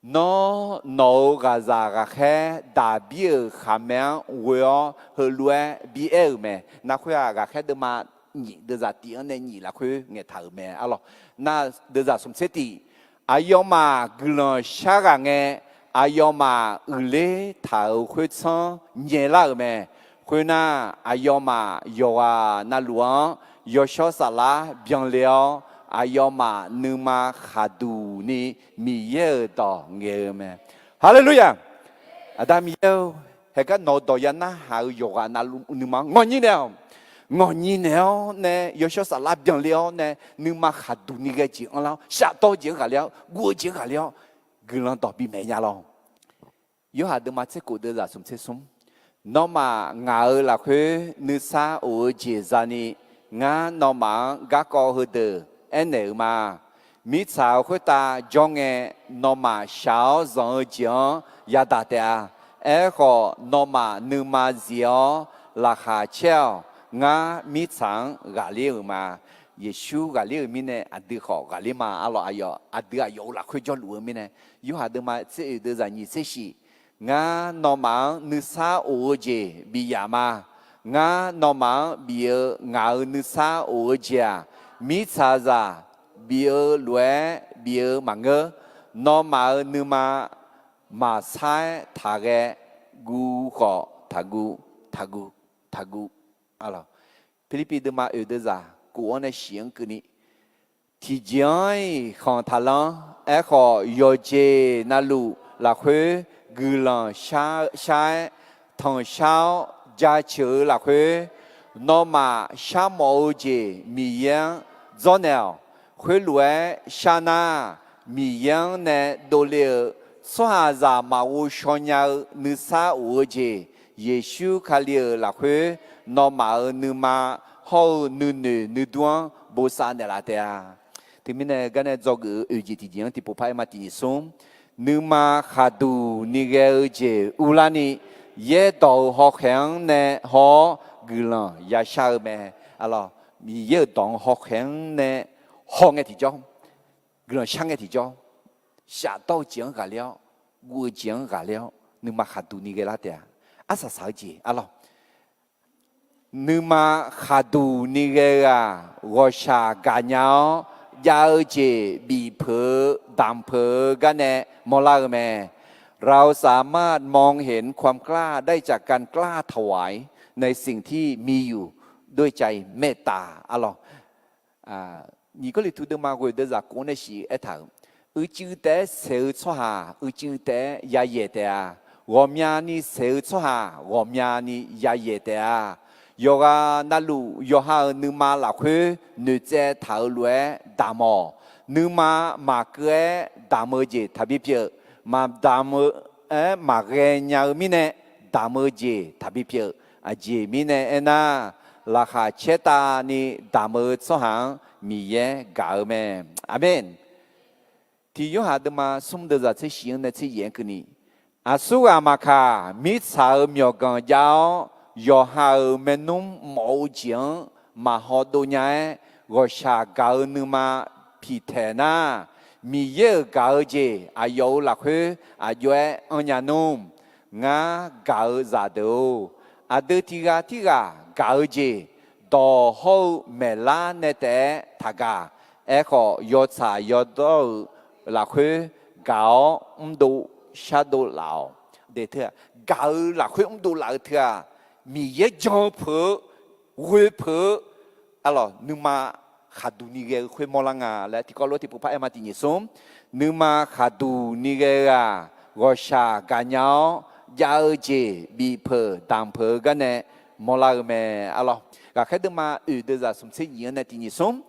Nawr, nawq-euq ghaqzaq ghaqkhaer daqbir-euq khaqmae-anr ghoe-awr heulof-aer bi aer-euq mae. Nar khoer-aq, ghaqkhaer deuvma nyiq deuvzaq tif-anr nae nyiq lafkhoer ngaeqtaq-euq mae arlawq. Nar, deuvzaq smq tser tif, aqyawfmaf guiqlanq shar ghaq ngae, aqyawfmaf uiqler taq-euq khoertsanr nyaelar-euq mae. Khoernar, aqyawfmaf yawqghaq navluf-anr yawshawr saflar byanle-awr, aqyawfmaf nuima khaqduq ni Miqyaer-euq dawq ngaeq-eu mae. Haleluya! Aqda Miqyaer-or, haeqgar nawq-eu dawq ya narhaq-eu yawqghaq navluf nuima-anr ngawqnyir naeq-awq. Ngawqnyir naeq-awr nae yawshawr saflar byanle-awr nae nuima khaqduq ni ghae jeq anrlar-awr, shafdawr jeq-anr ghaqler-awr, guv-eu jeq-anr ghaqler-awr, guiqlanq dawq bimaeq nya lawr. Yorhaq deuvma tser kof deuvzaq smq tser smr, nawmaf ngaq-euq lafkhoer nuisar of-eu jeq zani, ngar nawmaf-anr garkawv heudeuq aernaeq-euq ma. Mirtsaq-euq khoertav jawr ngae, nawmaf shaq-awr zanq-eu jeq-anr yadaq taef-a. Aerkhawf, nawmaf nuima zif-awr laqkhaq caer-awq. Ngar mirtsaq-anr ghaqler-euq ma. Yeqsur ghaqler-euq mirnae aqdui khawf ghaqler ma arlawq. Aqyawf aqdui aqyawf-euq lafkhoer jawrluf-eu mirnae, Yorhaq deuvma tser oeq deuvzaq nyiq tser shif, ngar nawmaf-anr nuisar of-eu jeq bif yaf ma. Ngar nawmaf-anr bif-eu ngaq-euq nuisar of-eu jeq-aq, mirtsaqzaq bif-eu lof-aer bif-eu maqngeur. Nawmaf-euq nuima maqsar-aer taqghae. Guv khawf taqguv, taqguv, taqguv. Pirlirpiv deuvma oeq deuvzaq kof-anr nae shif-anr keuvni, tiqjeq-anr-iq khanq taqlanr. Aerkhawf, yawqjeq navluf lafkhoer guiqlanq shar-aer, tanqshar-awr jaceuq-eu lafkhoer, nawmaf sharmawf-eu jeq Miqyaer-anr dzawrnaeq-awq. Khoerlof-aer sharnar, Miqyaer-anr nae dovle-eu tsawrhaqzaq maqghov shaw nya-eu nuisar of-eu jeq, Yeqsur Kali-euq lafkhoer nawmaf-euq nuima hawr-eu nuinoeq nuidur-anr bosav naeqlaf taef-a. Teumirnae garnae dzawgeuf-eu oeq jeq tiqjeq-anr tiqpov par-aer ma. Tiqjeq smr, nuima khaqduq ni ghae-eu jeq urlarni, yaerdawq-euq hawkhaeq-anr nae haw-awr guiqlanq yashar-eu mae. Arlawq, Miqyaer-euq dawq-anr hawkhaeq-anr nae haw ngae tiqjawr, guiqlanq shar ngae tiqjawr, shafdawr-eu jeq-anr ghaqler-awr, guv-eu jeq-anr ghaqler-awr, nuima khaqduq ni ghae lar taef-a. Arsaq saq-eu jeq arlawq, nuima khaqduq ni ghae-eu-aq, ghawqshaq gaqnya-awr jav-eu jeq bifpeuq-eu damqpeuq-eu garnae mawrlar-eu mae. เราสามารถมองเห็นความกล้าได้จากการกล้าถวายในสิ่งที่มีอยู่ด้วยใจเมตตา arlawq. Nyiq Gawrliqtu deuvma ghoeq deuvzaq kof-anr nae shif aertaq-euq, uicuiv taef-aer saeq-eu tsawrhaq uicuiv taef-aer yayaeq taef-a. Ghawqmyani saeq-eu tsawrhaq ghawqmyani yayaeq taef-a. Yawqghaq navluf yawqha-euq nuima lafkhoer noeqtsaev taq-euq lof-aer damq-awq. Nuima maqkeuv-aer damq-eu jeq taqbi pyeuf. Maqdamq-eu-aer maqghae nya-eu mirnae damq-eu jeq taqbi pyeuf. Aqjeq mirnae aernar, laqkhaq caertavni damq-eu tsawrhaq-anr Miqyaer gaq-eu mae. Aqmeq. Tiq Yorhaq deuvma smr deuvzaq tser shif-anr nae tser yaef-anr keuvni, aqsurghaq maqkaq, mirtsaq-euq myawqganq jav-awr yawqha-euq maernmr mawf-eu jeq-anr maqhaw dov nya-aer, ghawqshaq gaq-eu nuima piqtaeq nar, Miqyaer-euq gaq-eu jeq aqyawf-euq lafkhoer aqjox-aer anrnya nmr. Ngar gaq-eu zaqdeuq-or, aqdui tiq ghaq tirghaq gaq-eu jeq, dawq hawr-eu maeqlar nae taef-aer taqgaq. Aerkhawf, yawtsaq yawdawr-euq lafkhoer gaq-awr mrdov shardov laf-awq. Gaq-eu lafkhoer mrdov laf-eu teu-aq, Miqyaer jan-eu peuq-eu, ghoe peuq-eu, arlawq, nuima khaqduq ni ghae-eu khoer mawrlar nga laer tiqkawv lof tiqpov par aer ma. Tiqnyif smr, nuima khaqduq ni ghae-eu-aq, ghawqshaq gaqnya-awr, jav-eu jeq bif peuq damq peuq-eu garnae mawrlar-eu mae, arlawq. Ghaqkhaer deuvma oeq deuvzaq smq tser nyif-anr nae tiqnyif smr,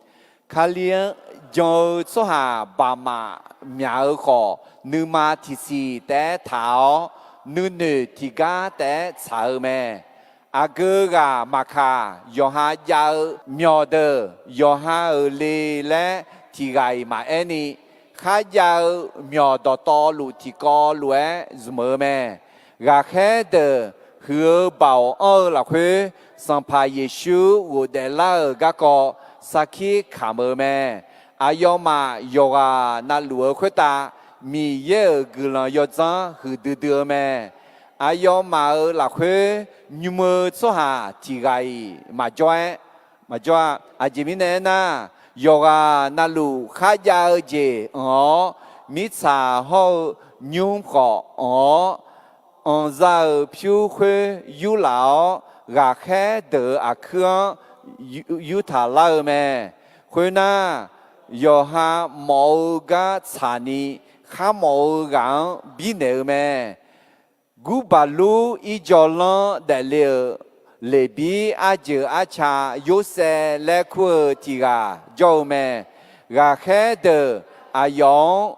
Kali-anr jan-eu tsawrhaq baqmaf myaq-eu khawf, nuima tiqsiq taef-aer taq-awr, nuinoeq tiqgar taef-aer tsaq-eu mae. Aqgeu ghaq maqkaq, yawqha jav-eu myawqdeuq yawqha-euq le laer tiq ghaq-iq maqaer ni, kharjav-eu myawq dawqtawvluf tiqkawv lof-aer zmq-eu mae. Ghaqkhaer deuq huiq-eu baoq anr-eu lafkhoer, Sanqpaq Yeqsur ghofdaef lar-euq garkawv sarkir kamq-eu mae. Aqyawfmaf yawqghaq navluf-eu khoertav Miqyaer-euq guiqlanq yawdzanr huiqdui dui-eu mae. Aqyawfmaf-euq lafkhoer nymr-eu tsawrhaq tiq ghaq-iq maqjawr-aer, maqjawr-a. Aqjeq mirnae aernar, yawqghaq navluf kharjav-eu jeq anq-awr, mirtsaq hawr-eu nymr khawf anq-awr, anqza-euq pyur khoer yurlaf-awr, ghaqkhaer deuq-euq aqkuir-anr yurtaq lar-eu mae. Khoernar, yawqha mawf-eu gar tsaqni, kharmawf-eu ghaq-anr birnaeq-eu mae. Gurbaqlur irjawvlanr daefle-euq Leqbir arjeuq arca Yorsaev laer kur-eu tiq ghaq jawr-eu mae. Ghaqkhaer deuq aqyawf-anr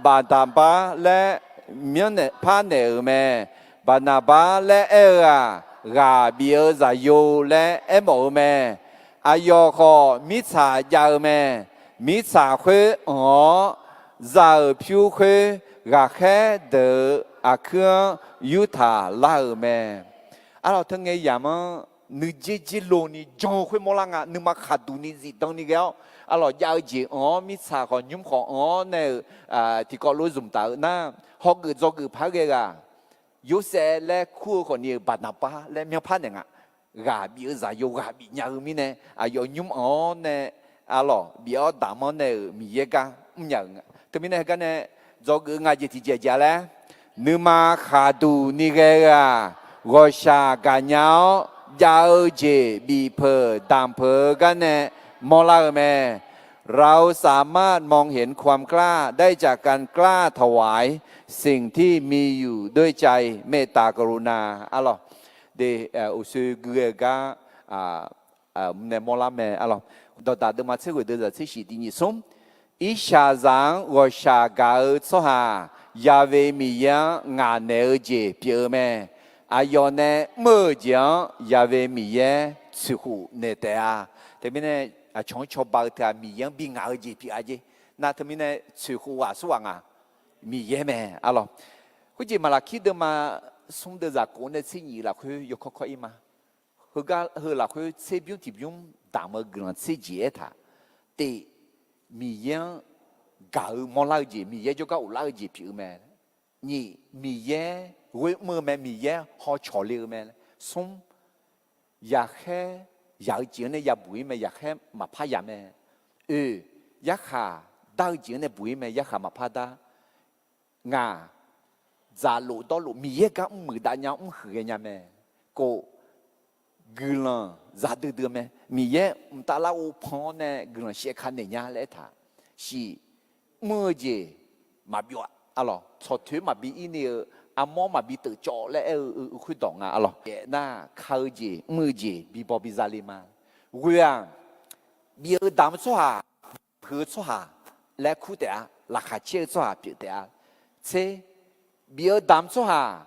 Baqdaqbar laer myanrnaeq parnaeq-euq mae. Baqnaqbar laer aer-eu-aq, ghaq bif-eu zaqyo laer aermawf-eu mae. Aqyawf khawf mirtsaq jav-eu mae. Mirtsaq khoer anq-awr, za-euq pyur khoer ghaqkhaer deuq-euq aqkuir-anr yurtaq lar-euq mae. Arlawq, teungae yamq-anr nuijer jer lo ni jan-eu khoer mawrlar nga. Nuima khaqduq ni zifdan ni ghae-awr, arlawq, jav-eu jeq anq-awr, mirtsaq khawf nymr khawf anq-awr nae-euq tiqkawv lof zmq taf-eu nar, hawgeuf dzawgeuf par ghae ghaq, Yorsaev laer kur-eu khawfni-euq Baqnaqbar laer myanrpar naeq nga. Ghaq bif-eu zaqyo ghaq bif nya-eu mirnae, aqyawf nymr anq-awr nae, arlawq, bif-awr damq-anr nae-euq Miqyaer gar mrnya-euq nga. Teumirnae heugar nae dzawgeuf-eu nga jeq tiqjeq aqjeq-a laer, nuima khaqduq ni ghae-eu-aq, ghawqshaq gaqnya-awr, jav-eu jeq bif peuq damq peuq-eu gar nae mawrlar-eu mae. เราสามารถมองเห็นความกล้าได้จากการกล้าถวายสิ่งที่มีอยู่ด้วยใจเมตตากรุณา Arlawq, de, uqshoe gui ghae-eu gar mrnae mawrlar mae, arlawq. Dawqdaq deuvma tser ghoeq deuvzaq tser shif tiqnyif smr, irshaqzaq-anr ghawqshaq gaq-eu tsawrhaq, Yaqve Miqyaer-anr ngaq naeq-eu jeq pyeuf-eu mae. Aqyawf nae mr-euq jeq-anr Yaqve Miqyaer tsoeqkhof naeq taef-a. Teumirnae aqcawq-anr cawba-eu teu-aq, Miqyaer-anr bi ngaq-eu jeq pyeuf-a jeq. Nar teumirnae tsoeqkhof ghaq aqsurghaq ngaq Miqyaer mae, arlawq. Khoerjeq Maqlaqkir deuvma smr deuvzaq kof nae tser nyif lafkhoer yawkawr kawr-ir ma. Heugar heu lafkhoer tserbymr tiqbymr damq-eu guiqlanq tser jeq aertaq, teq, Miqyaer-anr gaq-eu mawrlar-eu jeq, Miqyaer jawrgar ghoflar-eu jeq pyeuf-eu mae. Nyif, Miqyaer ghoer mr-eu mae, Miqyaer hawcawq le-eu mae. Smr, yaqkhaer yaq-eu jeq-anr nae yabuq-ir mae, yaqkhaer maqpar yaq mae. Oeq, yarkhaq dar-eu jeq-anr nae buq-ir mae, yarkhaq maqpar dar. Ngaq, dzaqlof dawrlof Miqyaer gar mrmuiq dav nya mrhuiq ghaenya mae. Kof, guiqlanq zadui dui-eu mae. Miqyaer mqtav lar-eu pan-awr nae guiqlanq shaevka naeq nya laer aertaq. Shif, mr-eu jeq maqbyov-a, arlawq, tsawqtoeq maqbi ir ni-eu, armawr maqbi teuf cawv laer aer-eu khoerdawq nga, arlawq. Aernar, ka-eu jeq mr-eu jeq bibaw biza le ma. Ghoe-aq, bif-eu damq-eu tsawrhaq, huiq-eu tsawrhaq laer kur taef-a. Laqkhaq caer-eu tsawrhaq pyeuf taef-a. Tser, bif-eu damq-eu tsawrhaq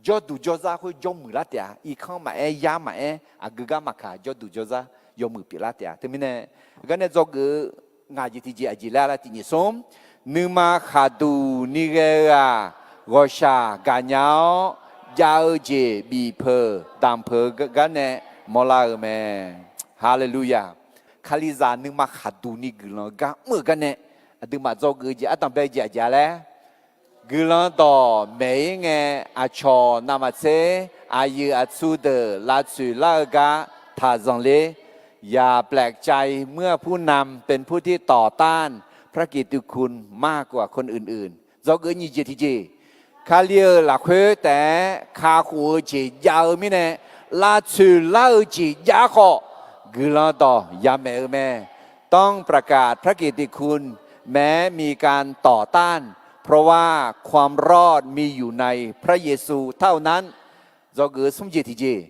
jawrduq jawrzar khoer jawrmuiq lar taef-a. Irkanr maqaer, yar maqaer, aqgeu gar maqkaq, jawrduq jawrzar yawmuiq pyeuflar taef-a. Teumirnae, gar nae dzawgeuf-eu ngaq jeq tiqjeq aqjeq laer lar tiqnyif smr, nuima khaqduq ni ghae-eu-aq, ghawqshaq gaqnya-awr, jav-eu jeq bif peuq damq peuq-eu gar nae mawrlar-eu mae. Haleluya! Kalizaq nuima khaqduq ni guiqlanq-eu gar mr-euq gar nae, aqduimaf dzawgeuf-eu jeq ardanq bae-eu jeq aqjeq-a laer, guiqlanq dawqmaeq-ir ngae, aqcawq navmaqtser aqyuif aqtsu deuq lavtsoeq lar-eu gar taq zanqler. อย่าแปลกใจเมื่อผู้นำเป็นผู้ที่ต่อต้านพระกิตติคุณมากกว่าคนอื่นๆ dzawgeuf nyiq jeq tiqjeq, Kali-euq lafkhoer taef-aer kakhof-eu jeq jav-eu mirnae, lavtsoeq lar-eu jeq jav khawf, guiqlanq dawq yamaeq-eu mae. ต้องประกาศพระกิตติคุณ แม้มีการต่อต้าน เพราะว่าความรอดมีอยู่ในพระเยซูเท่านั้น dzawgeuf smr jeq tiqjeq,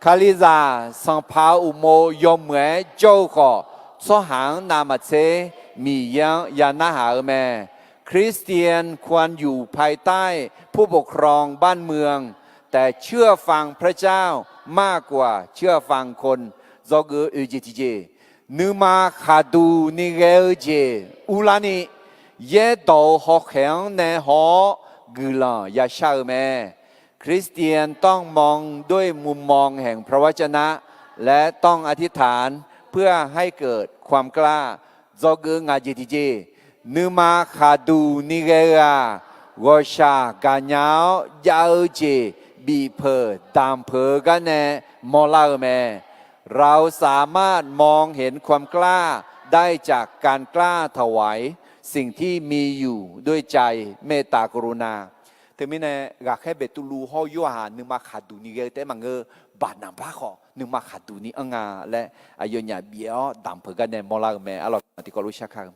Kalizaq sanqpaq-euq uqmov yawmuiq-aer jawr-eu khawf, tsawrhaq-anr navmaqtser Miqyaer-anr ya narhaq-eu mae. คริสเตียนควรอยู่ภายใต้ผู้ปกครองบ้านเมือง แต่เชื่อฟังพระเจ้ามากกว่าเชื่อฟังคน dzawgeuf oeq jeq tiqjeq, nuima khaqduq ni ghae-eu jeq urlarni, yaerdawq-euq hawkhaeq-anr nae haw-awr guiqlanq yashar-eu mae. คริสเตียนต้องมองด้วยมุมมองแห่งพระวจนะ และต้องอธิษฐานเพื่อให้เกิดความกล้า dzawgeuf ngaq jeq tiqjeq, nuima khaqduq ni ghae-eu-aq, ghawqshaq gaqnya-awr jav-eu jeq bifpeuq damq peuq-eu garnae mawrlar-eu mae. เราสามารถมองเห็นความกล้าได้จากการกล้าถวายสิ่งที่มีอยู่ด้วยใจเมตตากรุณา Teumirnae, ghaqkhaer Beqtuvluv hawr-eu Yorhaq nuima khaqduq ni ghae-eu taef-aer maqngeur, Baqnaqbar khawf nuima khaqduq ni anr nga laer aqyawfnyaf bif-awr damq peuq garnae mawrlar-eu mae. Arlawq, tiqkawv lof shar kar-eu.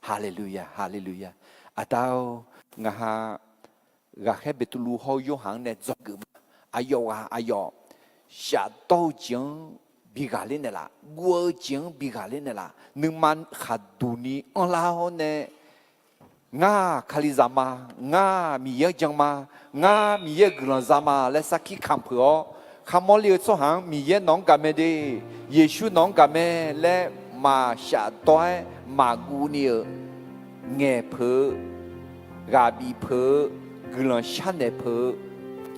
Haleluya, haleluya. Aqda-or, ngaq ha ghaqkhaer Beqtuvluv hawr-eu Yorhaq-anr nae dzawgeuf ma. Aqyawf ghaq aqyawf shafdawr-eu jeq-anr bi ghaqler naeqlaf, guv-eu jeq-anr bi ghaqler naeqlaf, nuima khaqduq ni anrlar-awr nae Ngar Kalizaq ma, ngar Miqyaer-anr jan ma, ngar Miqyaer-euq guiqlanq za ma laer sarkir kamq peuq-awr, kharmawr le-eu tsawrhaq-anr Miqyaer nawq-anr gaq mae de, Yeqsur nawq-anr gaq mae laer maqshaf dawr-aer maqguv ni-euq ngaeq peuq-eu, ghaq bif peuq-eu, guiqlanq sharnaeq peuq-eu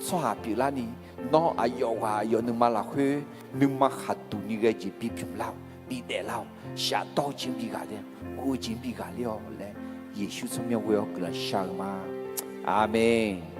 tsawrhaq pyeuflarni, nawr aqyawf ghaq aqyawf nuima lafkhoer nuima khaqduq ni ghae jeq bi bymq lar-awq, bi daef lar-awq, shafdawr-eu jeq-anr bi ghaqler-awq, guv-eu jeq-anr bi ghaqler-awq laer Yeqsur tsawrmyanr ghoe-awr guiqlanq shar-eu ma. Aqmeq.